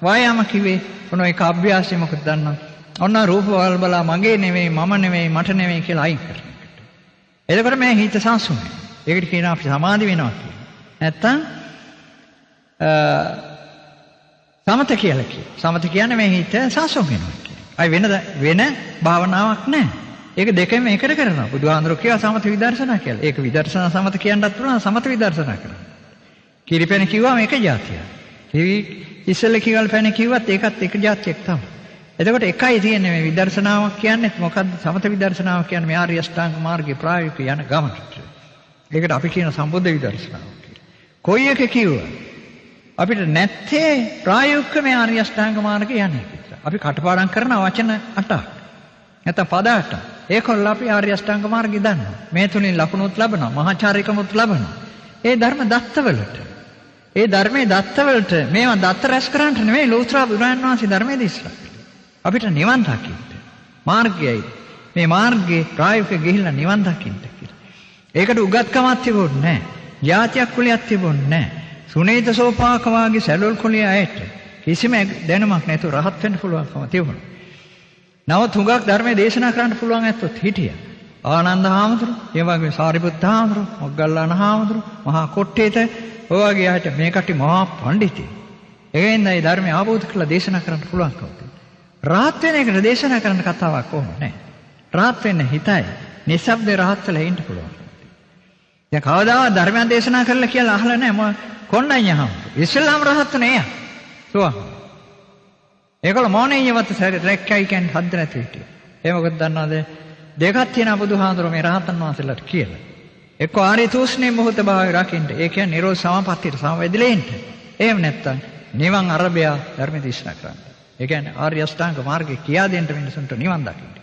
වායාම කිව්වේ. ඔන්න ඒක අභ්‍යාසය මොකද දන්නවද? ඔන්න රූප වල බලා මගේ නෙවෙයි මම නෙවෙයි මට නෙවෙයි කියලා අයින් කරන එකට. එතකොට මේ හිත සංසුන් වෙනවා. ඒකට කියනවා අපි සමාධි වෙනවා කියලා. නැත්තම් සමත කියලා කියනවා. සමත කියන්නේ මේ හිත සංසුන් වෙනවා කියන එක. අය වෙන භාවනාවක් නැහැ. ඒක දෙකම එකට කරනවා. බුදුහාඳුරෝ කියවා සමත විදර්ශනා කියලා. ඒක විදර්ශනා සමත කියන්නත් පුළුවන් සමත විදර්ශනා කරන්න. කිරිපැණ කිව්වම එක જાතියක්. කිරි ඉස්සෙල්ල කිවල් පැණ කිව්වත් ඒකත් එක જાතියක් තමයි. එතකොට එකයි තියෙන්නේ මේ විදර්ශනාවක් කියන්නේ මොකද්ද? සමත විදර්ශනාව කියන්නේ මේ ආර්ය අෂ්ටාංග මාර්ගයේ ප්‍රායෝගික යන ගමනට. ඒකට අපි කියන සම්බුද්ධ විදර්ශනාව කියලා. කොයි එක කිව්වා අපිට නැත්තේ ප්‍රායෝගික මේ ආර්ය අෂ්ටාංග මාර්ගයේ යන එක විතර. අපි කටපාඩම් කරන වචන 8ක්. නැත්නම් පද 8ක්. ඒකොල්ල අපි ආර්ය අෂ්ටාංග මාර්ගය දන්නවා. මේ තුنين ලකුණුත් ලබනවා, මහාචාර්යකමුත් ලබනවා. ඒ ධර්ම දත්තවලට. ඒ ධර්මයේ දත්තවලට මේවා දත්ත රැස් කරන්නට නෙවෙයි ලෝතර බුදුරජාණන් වහන්සේ ධර්මයේ දේශනා කළේ. අපිට නිවන් දකින්න මාර්ගයයි. මේ මාර්ගයේ ප්‍රායෝගික ගිහිල්ලා නිවන් දකින්න කියලා. ඒකට උගත්කමක් තිබුණේ නැහැ. ජාතියක් කුලයක් තිබුණේ නැහැ. සුනීත සෝපාක වාගේ සැලොල් කුලයේ අයට කිසිම දැනුමක් නැතුව රහත් වෙන්න පුළුවන්කම තිබුණා. නමුත් හුඟක් ධර්මයේ දේශනා කරන්න පුළුවන් ඇත්තොත් හිටියා. ආනන්ද හාමුදුරුවෝ, ඒ වගේම සාරිපුත්ත හාමුදුරුවෝ, මොග්ගල්ලාන හාමුදුරුවෝ, මහා කොට්ටේත ඔය වගේ අයට මේ කට්ටිය මහා පඬිතේ. ඒකෙන්ද මේ ධර්මය අවබෝධ කරලා දේශනා කරන්න පුළුවන්කම තියෙනවා. රහත් වෙන එකට දේශනා කරන්න කතාවක් ඕන නෑ. රහත් වෙන්න හිතයි. නිස්සබ්දේ රහත් වෙලා ඉන්න පුළුවන්. දැන් කවදාවත් ධර්මයක් දේශනා කරලා කියලා අහලා නෑ මොන කොණ්ණඤ්ඤ හාමුදුරුවෝ. ඉස්සෙල්ලාම රහත් වුණේ එයා. සෝවාන්. ඒකල මොණෙයවත් රැක්කයි කියන්නේ හද්ද නැති හිටියේ. ඒ මොකද දන්නවද? දෙකක් තියෙනවා බුදුහාමුදුරුවෝ මේ රහතන් වහන්සේලාට කියලා. එක්ක ආර්ය තූෂ්ණේ මොහොත භාවය රකින්න. ඒ කියන්නේ නිරෝධ සමාපත්තියට සමවැදිලා ඉන්න. එහෙම නැත්තම් නිවන් අරබය ධර්ම දේශනා කරන්න. ඒ කියන්නේ ආර්ය අෂ්ටාංග මාර්ගය කියා දෙන්න මිනිසුන්ට නිවන් දකින්න.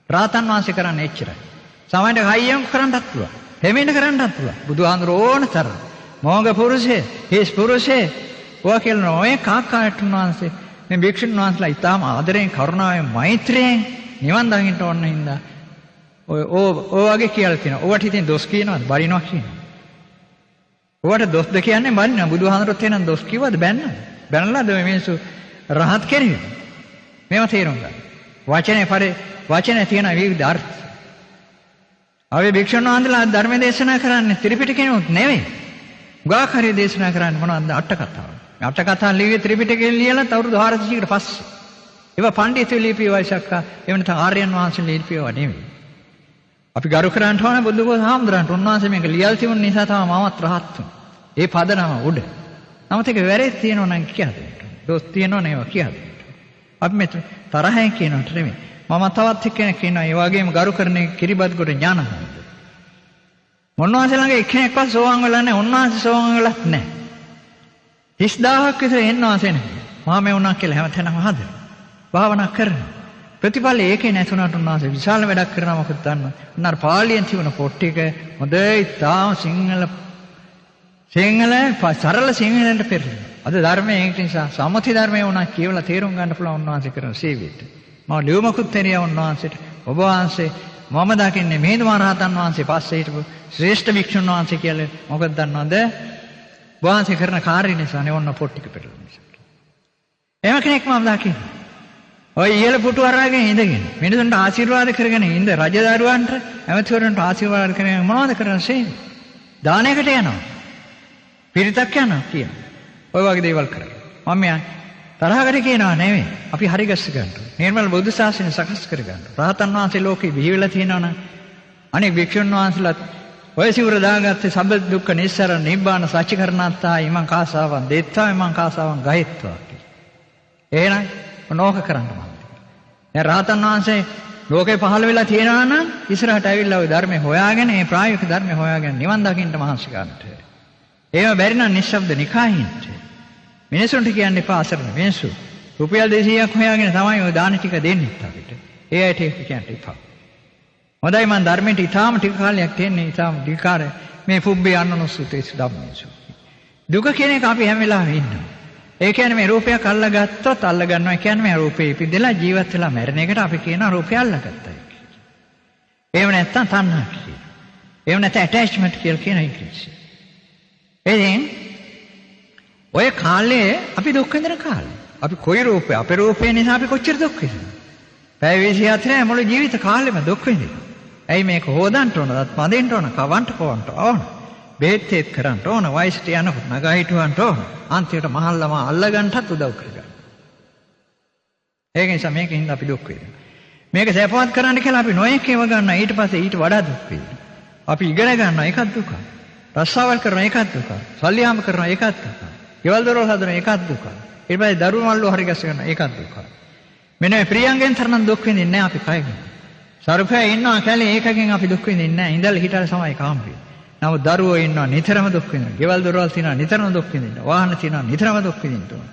රහතන් වහන්සේ කරන්නේ එච්චරයි. සමහරවිට හයියෙන් කරන්නත් පුළුවන්. හැමෙන්න කරන්නත් පුළුවන්. බුදුහාමුදුරුවෝ ඕන තරම්. මොංග පුරුෂේ, හිස් පුරුෂේ ඔයා කියලා ඔය කාකායටුන් වහන්සේ මේ භික්ෂුන් වහන්සේලා ඉතාම ආදරෙන්, කරුණාවෙන්, මෛත්‍රියෙන් නිවන් දකින්න ඕන හින්දා ඔය ඔය වගේ කියලා තියෙනවා. ඔවට ඉතින් දොස් කියනවද? බරිනවා කියනවා. ඔවට දොස්ද කියන්නේ බරිනවා. බුදුහාමුදුරුවෝ එනම් දොස් කිව්වද බැන්නද? බැනලාද මේ මිනිස්සු රහත් කෙරෙන්නේ? මේව තේරුම් ගන්න. වචනේ පරි වචනේ තියෙන විවිධ අර්ථ. අපි භික්ෂුන් වහන්සේලා ධර්ම දේශනා කරන්නේ ත්‍රිපිටකේනොත් නෙවෙයි. උගාක් හරිය දේශනා කරන්නේ මොනවද? අට කතාව. මේ අට කතා ලිව්වේ ත්‍රිපිටකයෙන් ලියලා අවුරුදු 400කට පස්සේ. ඒවා පණ්ඩිතයෝ ලියපු වයිසක්කා, එහෙම නැත්නම් ආර්යයන් වහන්සේ ලියපු ඒවා නෙවෙයි. අපි ගරු කරන්නට ඕන බුදුගොස් හාමුදුරන්ට. උන්වහන්සේ මේක ලියලා තිබුණ නිසා තමයි මමත් රහත් වුනේ. ඒ පදනම උඩ. නමුත් ඒක වැරදි තියෙනවා නම් කියා දෙන්න. දොස් තියෙනවා නම් ඒවා කියා දෙන්න. අපි මෙතන තරහෙන් කියනවට නෙමෙයි. මම තවත් එක්කෙනෙක් ඉන්නවා. ඒ වගේම ගරු කරන කිරිබත්ගොඩ ඥාන හාමුදුරුවෝ. උන්වහන්සේ ළඟ එක්කෙනෙක්වත් සෝවාන් වෙලා නැහැ. උන්වහන්සේ සෝවාන් වෙලත් නැහැ. 30,000ක් විතර එන්නවා සෙනඟ. මහා මෙවුණා කියලා හැමතැනම හදනවා. භාවනා කරනවා. ප්‍රතිඵල ඒකේ නැතුණාට උන්වහන්සේ විශාල වැඩක් කරනවා. මොකද දන්නවද? උන් අර පාලියෙන් තිබුණ පොත් ටික හොඳ ඉතාම සිංහල සිංහල සරල සිංහලට පෙරලෙනවා. අද ධර්මයේ ඒක නිසා සම්මුති ධර්මයේ වුණා කියවලා තේරුම් ගන්න පුළුවන් උන්වහන්සේ කරන සේවයට. මම ලියුමකුත් එරියා උන්වහන්සේට. ඔබ වහන්සේ මම දකින්නේ මිහිඳු මහ රහතන් වහන්සේ පස්සේ හිටපු ශ්‍රේෂ්ඨ භික්ෂුන් වහන්සේ කියලා. මොකද දන්නවද? ඔබ වහන්සේ කරන කාර්ය නිසා නේ ඔන්න පොත් ටික පෙරලෙන නිසා. එහෙම කෙනෙක් මම දකින්නේ. ඔය ඉහළ පුටු අරගෙන ඉඳගෙන මිනිසුන්ට ආශිර්වාද කරගෙන ඉඳ රජදරුවන්ට ඇමතිවරුන්ට ආශිර්වාද කරගෙන මොනවද කරන සේවය? දානයකට යනවා. පිරිතක් යනවා කියන. ඔය වගේ දේවල් කරලා. මම යන්නේ තරහකට කියනවා නෙමෙයි. අපි හරි ගස්ස ගන්න ඕනේ. නිර්මල බුදු ශාසනය සකස් කර ගන්න ඕනේ. රහතන් වහන්සේ ලෝකේ බිහි වෙලා තියෙනවා නම් අනෙක් භික්ෂුන් වහන්සේලාත් ඔය සිවුර දාගත්තේ සබ්බ දුක්ඛ නිස්සාරණ නිබ්බාන සච්ච කරණත්තා ඉමං කාසාවන් දෙත්තා ඉමං කාසාවන් ගහෙත්වා කියලා. එහෙනම් මොනෝක කරන්න මම. දැන් රහතන් වහන්සේ ලෝකේ පහළ වෙලා තියෙනවා නම් ඉස්සරහට ඇවිල්ලා ওই ධර්මය හොයාගෙන මේ ප්‍රායෝගික ධර්මය හොයාගෙන නිවන් දකින්න මහන්සි ගන්නට. ඒව බැරි නම් නිශ්ශබ්ද නිකායින්ට. මිනිසුන්ට කියන්න එපා අසරණ මිනිස්සු. රුපියල් 200ක් හොයාගෙන තමයි ওই දාන ටික දෙන්නේ අපිට. ඒ අයට ඒක කියන්න එපා. හොඳයි මං ධර්මයට ඉතාම ටික කාලයක් තියෙන්නේ ඉතාම දීකාර මේ පුබ්බේ අන්නනුසුතේසු ධම්මේසු. දුක කියන එක අපි හැම වෙලාවෙම ඉන්නවා. ඒ කියන්නේ මේ රූපයක් අල්ලගත්තොත් අල්ල ගන්නවා කියන්නේ මේ රූපේ ඉපදෙලා ජීවත් වෙලා මැරෙන එකට අපි කියනවා රූපය අල්ලගත්තයි කියලා. එහෙම නැත්තම් තණ්හා කියලා. එහෙම නැත්නම් ඇටැච්මන්ට් කියලා කියන ඉංග්‍රීසියෙන්. ඉතින් ඔය කාලේ අපි දුක් විඳින කාලේ. අපි කොයි රූපේ අපේ රූපේ නිසා අපි කොච්චර දුක් විඳිනවද? පැය 24 මුළු ජීවිත කාලෙම දුක් විඳිනවා. ඇයි මේක හොදන්න ඕන, දත් මදින්න ඕන, කවන්න පොවන්න ඕන. බේත් තේත් කරන්න ඕන, වයසට යනකොට නගා හිටවන්න ඕන. අන්තිමට මහල්ලම අල්ලගන්නටත් උදව් කරගන්න. ඒක නිසා මේකෙන් අපි දුක් විඳිනවා. මේක සැපවත් කරන්න කියලා අපි නොයෙක් ඒවා ගන්නවා. ඊට පස්සේ ඊට වඩා දුක් විඳිනවා. අපි ඉගෙන ගන්නවා ඒකත් දුකක්. රස්සාවල් කරනවා ඒකත් දුකක්. සල්ලි හම්බ කරනවා ඒකත් දුකක්. ගෙවල් දොරවල් හදනවා ඒකත් දුකක්. ඊට පස්සේ දරුවෝ මල්ලෝ හරි ගස්ස ගන්නවා ඒකත් දුකක්. මෙන්න මේ ප්‍රියංගෙන් තරම් දුක් විඳින්නේ නැහැ අපි කයගෙන්. සර්පයා ඉන්නවා කැලේ ඒකකින් අපි දුක් විඳින්නේ නැහැ. ඉඳලා හිටලා තමයි කාම්පිය. නමුත් දරුවෝ ඉන්නවා නිතරම දුක් විඳිනවා. ගෙවල් දොරවල් තියෙනවා නිතරම දුක් විඳිනවා. වාහන තියෙනවා නිතරම දුක් විඳිනවා.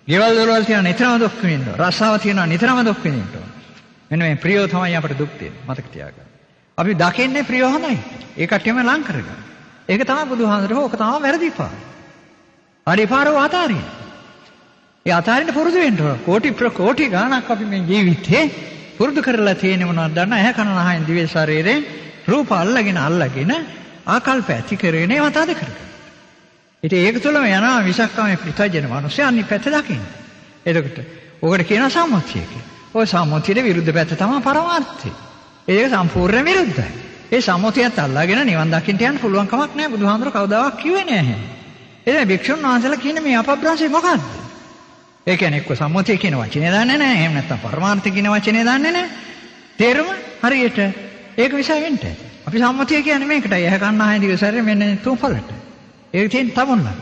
ගෙවල් දොරවල් තියෙනවා නිතරම දුක් විඳිනවා. රස්සාව තියෙනවා නිතරම දුක් විඳිනවා. මෙන්න මේ ප්‍රියෝ තමයි අපට දුක් දෙන්නේ. මතක තියාගන්න. අපි දකින්නේ ප්‍රියෝ හොඳයි. ඒ කට්ටියම ලං කරගන්න. ඒක තමයි බුදුහාමුදුරුවෝ ඕක තමයි වැරදි පාර. හරි පාරව අතාරින්න. ඒ අතාරින්න පුරුදු වෙන්න ඕන. කෝටි ප්‍රකෝටි ගාණක් අපි මේ ජීවිතේ පුරුදු කරලා තියෙන මොනවද දන්න ඇහැ කන නහයෙන් දිවේ ශරීරයෙන් රූප අල්ලගෙන අල්ලගෙන ආකල්ප ඇති කරගෙන ඒවා තද කරගන්න. ඉතින් ඒක තුළම යනවා විසක්කම මේ පෘථජන මිනිස්සු අනිත් පැත්ත දකින්න. එතකොට ඔකට කියනවා සම්මුතිය කියලා. ඔය සම්මුතියට විරුද්ධ පැත්ත තමයි පරමාර්ථය. ඒක සම්පූර්ණ විරුද්ධයි. ඒ සම්මුතියත් අල්ලාගෙන නිවන් දකින්න යන්න පුළුවන් කමක් නැහැ. බුදුහාමුදුරුවෝ කවදාවත් කිව්වේ නෑ එහෙම. ඒ දැන් භික්ෂුන් වහන්සේලා කියන්නේ මේ අපබ්‍රංශය මොකද්ද? ඒ කියන්නේ එක්ක සම්මුතිය කියන වචනේ දන්නේ නැහැ. එහෙම නැත්නම් පරමාර්ථය කියන වචනේ දන්නේ නැහැ. තේරුම හරියට ඒක විසා වෙන්න ඇති. අපි සම්මුතිය කියන්නේ මේකටයි. ඇහැ කන නාසය දිව ශරීරය මෙන්න තුන් පළට. ඒක තියෙන තමුන් ළඟ.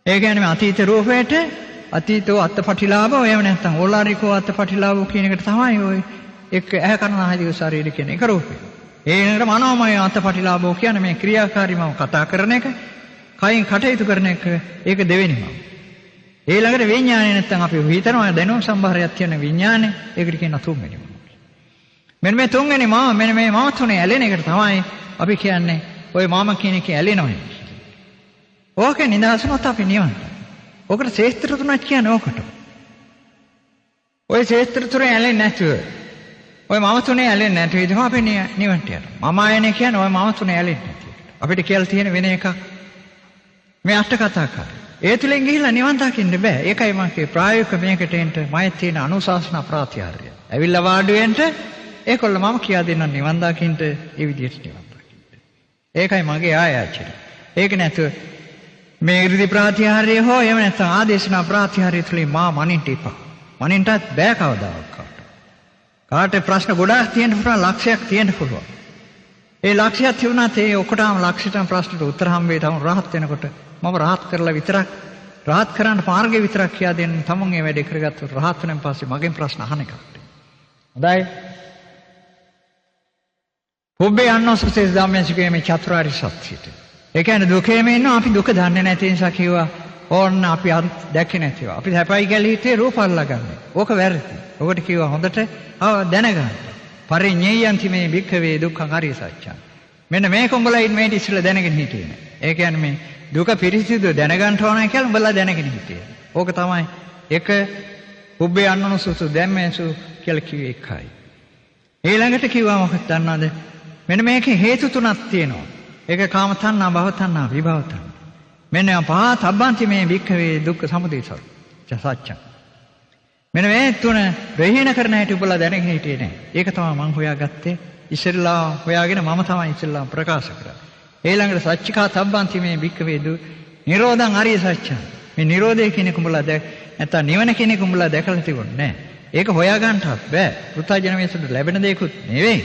ඒ කියන්නේ මේ අතීත රූපයට අතීතෝ අත්පටිලාභෝ එහෙම නැත්නම් ඕලාරිකෝ අත්පටිලාභෝ කියන එකට තමයි ඔය එක් ඇහැ කන නාසය දිව ශරීරය කියන එක රූපය. ඒ වෙනකොට මනෝමය අත්පටිලාභෝ කියන්නේ මේ ක්‍රියාකාරීමව කතා කරන එක, කයින් කටයුතු කරන එක, ඒක දෙවෙනිම. ඒ ළඟට විඥානය නැත්නම් අපි හිතනවා දැනුම් සම්භාරයක් තියෙන විඥානය, ඒකට කියන තුන්වෙනි මම. මෙන්න මේ තුන්වෙනි මම, මෙන්න මේ මම තුනේ ඇලෙන එකට තමයි අපි කියන්නේ ඔය මම කියන එකේ ඇලෙනවා. ඕකේ නිදහසනොත් අපි නිවන්. ඕකට ශේස්ත්‍ර තුනක් කියන්නේ ඕකට. ඔය ශේස්ත්‍ර තුනේ ඇලෙන්නේ නැතුව, ඔය මම තුනේ ඇලෙන්නේ නැතුව ඉතින් අපි නිවන්ට යනවා. මම ආයනේ කියන්නේ ඔය මම තුනේ ඇලෙන්නේ නැති එකට. අපිට කියලා තියෙන වෙන එකක් මේ අට කතාකාරය. ඒ තුලින් ගිහිල්ලා නිවන් දකින්න බෑ. ඒකයි මම කිව්වේ ප්‍රායෝගික මේකට එන්න මයෙත් තියෙන අනුශාසනා ප්‍රාතිහාර්ය. ඇවිල්ලා වාඩි වෙන්න ඒකොල්ල මම කියා දෙන්නම් නිවන් දකින්න ඒ විදිහට නිවන් දකින්න. ඒකයි මගේ ආයාචනය. ඒක නැතුව මේ 이르දි ප්‍රාතිහාර්ය හෝ එහෙම නැත්නම් ආදේශනා ප්‍රාතිහාර්ය තුලින් මා මනින්න එපා. මනින්නටත් බෑ කවදාවත් කාට. කාට ප්‍රශ්න ගොඩාක් තියෙන්න පුළුවන්, ලක්ෂයක් තියෙන්න පුළුවන්. ඒ ලක්ෂයක් තිබුණාත් ඒ ඔක්කොටම ලක්ෂයටම ප්‍රශ්නට උත්තර හම්බ වෙයි තම රහත් වෙනකොට. මම රහත් කරලා විතරක්, රහත් කරන්න මාර්ගය විතරක් කියා දෙන්න තමන් ඒ වැඩේ කරගත්තොත් රහත් වෙනන් පස්සේ මගෙන් ප්‍රශ්න අහන එකක් නෑ. හොඳයි. පුබ්බේ අන්නෝසුසේ ධම්මේසු මේ චතුරාර්ය සත්‍යයට. ඒ කියන්නේ දුකේම ඉන්නවා, අපි දුක දන්නේ නැති නිසා කිව්වා ඕන්න අපි දැක්කේ නැතිව. අපි සැපයි කියලා හිතේ රූප අල්ලගන්නේ. ඕක වැරදි. ඔකට කිව්වා හොඳට දැනගන්න. පරිඤ්ඤයන්ති මේ භික්ඛවේ දුක්ඛං අරිය සත්‍යං. මෙන්න මේක උඹලා ඉන්න මේටි ඉස්සෙල්ලා දැනගෙන හිටියේ නෑ. ඒ කියන්නේ මේ දුක පිරිසිදුව දැනගන්න ඕන කියලා උඹලා දැනගෙන හිටියේ. ඕක තමයි එක පුබ්බේ අන්නෝසුසු ධම්මේසු කියලා කිව්වේ එකයි. ඊළඟට කිව්වා මොකක්ද දන්නවද? මෙන්න මේකේ හේතු තුනක් තියෙනවා. ඒක කාම තණ්හා, භව තණ්හා, විභව තණ්හා. මෙන්න පහ තබ්බන්ති මේ භික්ඛවේ දුක්ඛ සමුදය සත්‍යං. මෙන්න මේ තුන ප්‍රහීන කරන හැටි උඹලා දැනගෙන හිටියේ නෑ. ඒක තමයි මං හොයාගත්තේ. ඉස්සෙල්ලා හොයාගෙන මම තමයි ඉස්සෙල්ලා ප්‍රකාශ කරා. ඊළඟට සච්චිකා තබ්බන්ති මේ භික්ඛවේ දු නිරෝධං අරිය සත්‍යං. මේ නිරෝධය කියන එක උඹලා දැක් නැත්තම් නිවන කියන එක උඹලා දැකලා තිබුණේ නෑ. ඒක හොයාගන්නටත් බෑ. පෘථග්ජන මිනිස්සුන්ට ලැබෙන දෙයක්වත් නෙවෙයි.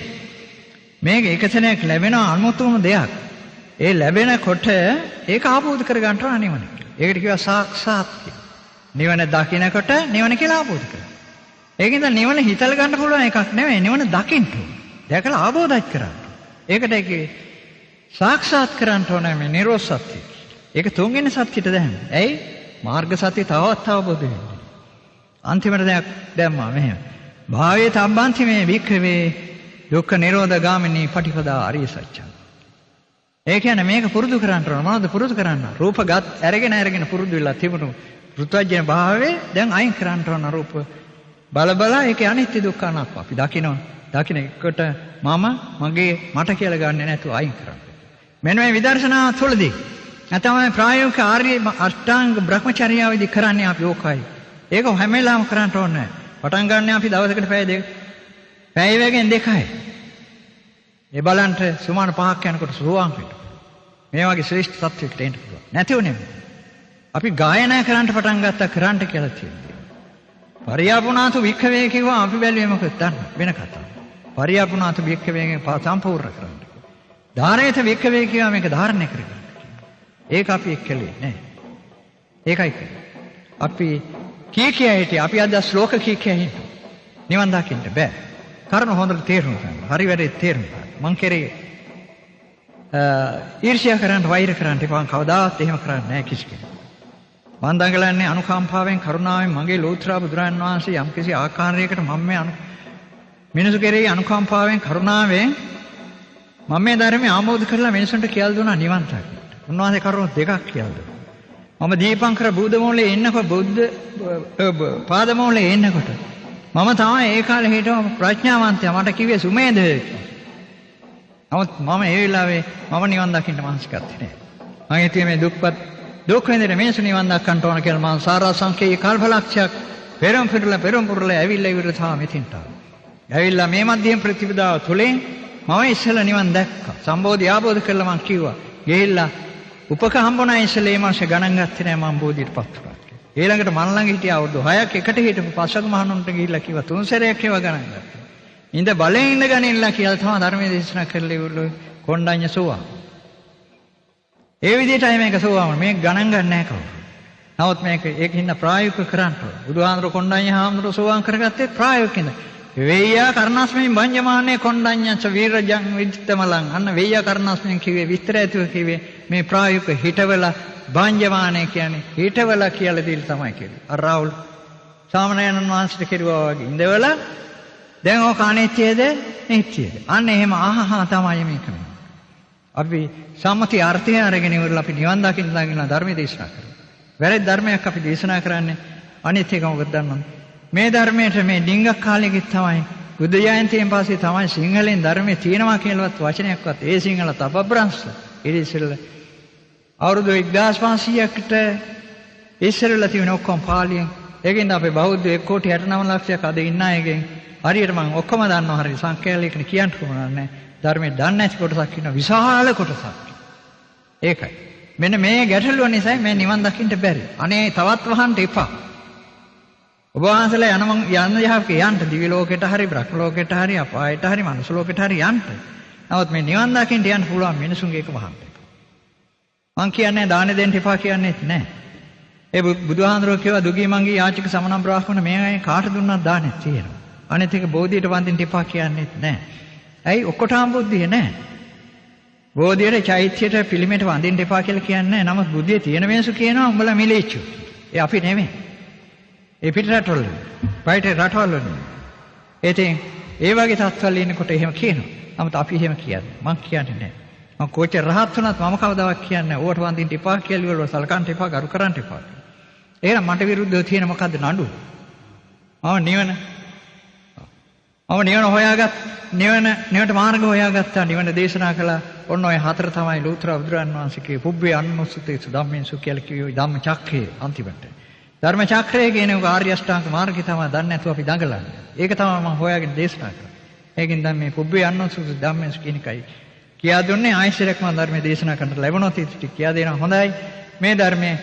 මේක එක සැරයක් ලැබෙන අමුතුම දෙයක්. ඒ ලැබෙනකොට ඒක ආબોධ කරගන්න ඕන නිවන කියලා. ඒකට කියවා සාක්ෂාත් කියලා. නිවන දකිනකොට නිවන කියලා ආબોධ කරගන්න. ඒකෙන්ද නිවන හිතලා ගන්න පුළුවන් එකක් නෙවෙයි. නිවන දකින්න ඕන. දැකලා ආબોධත් කරන්න. ඒකට ඒකේ සාක්ෂාත් කරන්න ඕන මේ නිරෝධ සත්‍ය. ඒක තුන්වෙනි සත්‍යෙට දැම්මේ. ඇයි? මාර්ග සත්‍ය තවත් අවබෝධ වෙන්නේ. අන්තිමට දෙයක් දැම්මා මෙහෙම. භාවයේ තබ්බන්ති මේ භික්ඛවේ දුක්ඛ නිරෝධ ගාමිනී පටිපදා අරිය සත්‍යං. ඒ කියන්නේ මේක පුරුදු කරන්න ඕන. මොනවද පුරුදු කරන්න? රූප ගත් අරගෙන අරගෙන පුරුදු වෙලා තිබුණු පෘථග්ජන භාවයේ දැන් අයින් කරන්න ඕන රූප. බල බල ඒකේ අනිත්‍ය දුක්ඛ අනාත්ම අපි දකිනවා. දකින එකට මම මගේ මට කියලා ගන්නෙ නැතුව අයින් කරන්න. මෙන්න මේ විදර්ශනා තුළදී නැත්නම් මේ ප්‍රායෝගික ආර්ය අෂ්ටාංග බ්‍රහ්මචර්යාවේදී කරන්නේ අපි ඕකයි. ඒක හැම වෙලාවම කරන්න ඕනේ නැහැ. පටන් ගන්න අපි දවසකට පැය දෙක පැය වගේ දෙකයි. ඒ බලන්ට සුමාන පහක් යනකොට සෝවාන් වෙන්න. මේ වගේ ශ්‍රේෂ්ඨ තත්වයකට එන්න පුළුවන්. නැතිව නෙමෙයි. අපි ගායනා කරන්න පටන් ගත්තා කරන්න කියලා තියෙනවා. පරියාපුනාතු වික්ඛවේ කිව්වා අපි බැලුවේ මොකද දන්න වෙන කතාවක්. පරියාපුනාතු වික්ඛවේගෙන් සම්පූර්ණ කරන්න. ධාරේත වික්ඛවේ කිව්වා මේක ධාරණය කරගන්න. ඒක අපි එක්කලේ නෑ. ඒකයි කියන්නේ. අපි කී කිය හිටියේ අපි අද ශ්ලෝක කී කිය හිටියේ. නිවන් දකින්න බෑ. කරුණ හොඳට තේරුම් ගන්න. හරි වැඩේ තේරුම් ගන්න. මං කෙරේ ඊර්ෂ්‍යා කරන්න වෛර කරන්න එපා. කවදාවත් එහෙම කරන්නේ නෑ කිසි කෙනෙක්. මං දඟලන්නේ අනුකම්පාවෙන් කරුණාවෙන් මගේ ලෝතර බුදුරන් වහන්සේ යම්කිසි ආකාරයකට මම මේ මිනිසු කෙරෙහි අනුකම්පාවෙන් කරුණාවෙන් මම මේ ධර්මය ආමෝද කරලා මිනිසුන්ට කියලා දුන්නා නිවන් දකින්න. උන්වහන්සේ කරුණු දෙකක් කියලා දුන්නා. මම දීපංකර බුද්ධ මූලයේ ඉන්නකොට බුද්ධ පාද මූලයේ ඉන්නකොට මම තමයි ඒ කාලේ හිටව ප්‍රඥාවන්තයා මට කිව්වේ සුමේද කියලා. නමුත් මම ඒ වෙලාවේ මම නිවන් දකින්න මනස ගත්තේ නෑ. මං හිතුවේ මේ දුක්පත් දුක් විඳින මිනිස්සු නිවන් දක්කන්ට ඕන කියලා මං සාරාංශකයේ කල්පලක්ෂයක් පෙරම් පුරලා පෙරම් පුරලා ඇවිල්ලා ඉවර තමයි මෙතෙන්ට ආවා. ඇවිල්ලා මේ මධ්‍යම ප්‍රතිපදාව තුළින් මම ඉස්සෙල්ලා නිවන් දැක්කා. සම්බෝධි ආબોධ කරලා මං කිව්වා. ගිහිල්ලා උපක හම්බුණා ඉස්සෙල්ලා ඒ මාසේ ගණන් ගත්තේ නෑ මං බෝධියටපත් වුණා කියලා. ඊළඟට මං ළඟ හිටිය අවුරුදු 6ක් එකට හිටපු පසක මහණුන්ට ගිහිල්ලා කිව්වා තුන් සැරයක් ඒවා ගණන් ගත්තා. ඉඳ බලෙන් ඉඳ ගනින්නලා කියලා තමයි ධර්මයේ දේශනා කරලා ඉවරලු කොණ්ඩඤ්ඤ සෝවාන්. ඒ විදිහටයි මේක සෝවාන්. මේක ගණන් ගන්න නෑ කවුරු. නමුත් මේක ඒකින්ද ප්‍රායෝගික කරන්න ඕන. බුදුහාමුදුර කොණ්ඩඤ්ඤ හාමුදුර සෝවාන් කරගත්තේ ප්‍රායෝගිකින්ද. වේයා කර්ණස්මින් වඤ්ඤමානේ කොණ්ඩඤ්ඤංච වීරජං විජිත්තමලං. අන්න වේයා කර්ණස්මින් කිව්වේ විස්තර ඇතුව කිව්වේ මේ ප්‍රායෝගික හිටවලා වඤ්ඤමානේ කියන්නේ හිටවලා කියලා දීලා තමයි කිව්වේ. අර රාහුල් සාමණේරයන් වහන්සේට කිව්වා වගේ ඉඳවලා දැන් ඕක අනිත්‍යද නිට්ටයද? අන්න එහෙම අහහා තමයි මේක මේ. අපි සම්මති අර්ථය අරගෙන ඉවරලා අපි නිවන් දකින්න ළඟින් ධර්මයේ දේශනා කරනවා. වැරදි ධර්මයක් අපි දේශනා කරන්නේ. අනිත් එක මොකද දන්නවද? මේ ධර්මයට මේ ඩිංගක් කාලෙකින් තමයි බුද්ධ ජයන්තියෙන් පස්සේ තමයි සිංහලෙන් ධර්මයේ තියෙනවා කියලාවත් වචනයක්වත් ඒ සිංහල තපබ්‍රංශ ඊට ඉස්සෙල්ලා අවුරුදු 1500කට ඉස්සෙල්ලා තියෙන ඔක්කොම පාලියෙන්. ඒකෙන්ද අපේ බෞද්ධ 1 කෝටි 69 ලක්ෂයක් අද ඉන්න අයගෙන් හරියට මං ඔක්කොම දන්නවා හරිය සංඛ්‍යා ලේඛන කියන්න කොහොමද නැහැ. ධර්මයේ දන්නේ නැති කොටසක් ඉන්නවා විශාල කොටසක්. ඒකයි. මෙන්න මේ ගැටලුව නිසා මේ නිවන් දකින්න බැරි. අනේ තවත් වහන්න එපා. ඔබ වහන්සේලා යන යන යහක යන්න දිව්‍ය ලෝකෙට හරි බ්‍රහ්ම ලෝකෙට හරි අපායට හරි මනුස්ස ලෝකෙට හරි යන්න. නමුත් මේ නිවන් දකින්න යන්න පුළුවන් මිනිසුන්ගේ එක වහන්න එපා. මං කියන්නේ දාන දෙන්න එපා කියන්නේත් නෑ. ඒ බුදුහාඳුරෝ කියවා දුගී මංගී යාචක සමන බ්‍රාහ්මණ මේ අය කාට දුන්නත් දානෙත් තියෙනවා. අනිත් එක බෝධියට වඳින්න එපා කියන්නේත් නෑ. ඇයි ඔක්කොටම බුද්ධිය නෑ. බෝධියට චෛත්‍යයට පිළිමයට වඳින්න එපා කියලා කියන්නේ නෑ. නමුත් බුද්ධිය තියෙන මිනිස්සු කියනවා උඹලා මිලේච්චු. ඒ අපි නෙමෙයි. ඒ පිට රටවල. පිට රටවල නෙමෙයි. ඉතින් ඒ වගේ තත්ත්වවල ඉන්නකොට එහෙම කියනවා. නමුත් අපි එහෙම කියන්නේ. මං කියන්නේ නෑ. මං කොච්චර රහත් වුණත් මම කවදාවත් කියන්නේ නෑ. ඕවට වඳින්න එපා කියලා ඉවරව සලකන්න එපා, ගරු කරන්න එපා කියලා. එහෙනම් මට විරුද්ධව තියෙන මොකද්ද නඩුව? මම නිවන හොයාගත් නිවනට මාර්ග හොයාගත්තා. නිවන දේශනා කළා. ඔන්න ඔය හතර තමයි ලෝතර බුදුරන් වහන්සේ කිව්වේ පුබ්බේ අනුස්සතේසු ධම්මේසු කියලා කිව්වේ ධම්ම චක්‍රයේ අන්තිමට. ධර්ම චක්‍රය කියන එක ආර්ය අෂ්ටාංග මාර්ගය තමයි දන්නේ නැතුව අපි දඟලන්නේ. ඒක තමයි මම හොයාගෙන දේශනා කරන්නේ. ඒකෙන් දැන් මේ පුබ්බේ අනුස්සතේසු ධම්මේසු කියන එකයි කියා දුන්නේ. ආයෙසරක් මම ධර්මයේ දේශනා කරන්න ලැබුණොත් ඒක ටික කියා දෙනවා. හොඳයි. මේ ධර්මයේ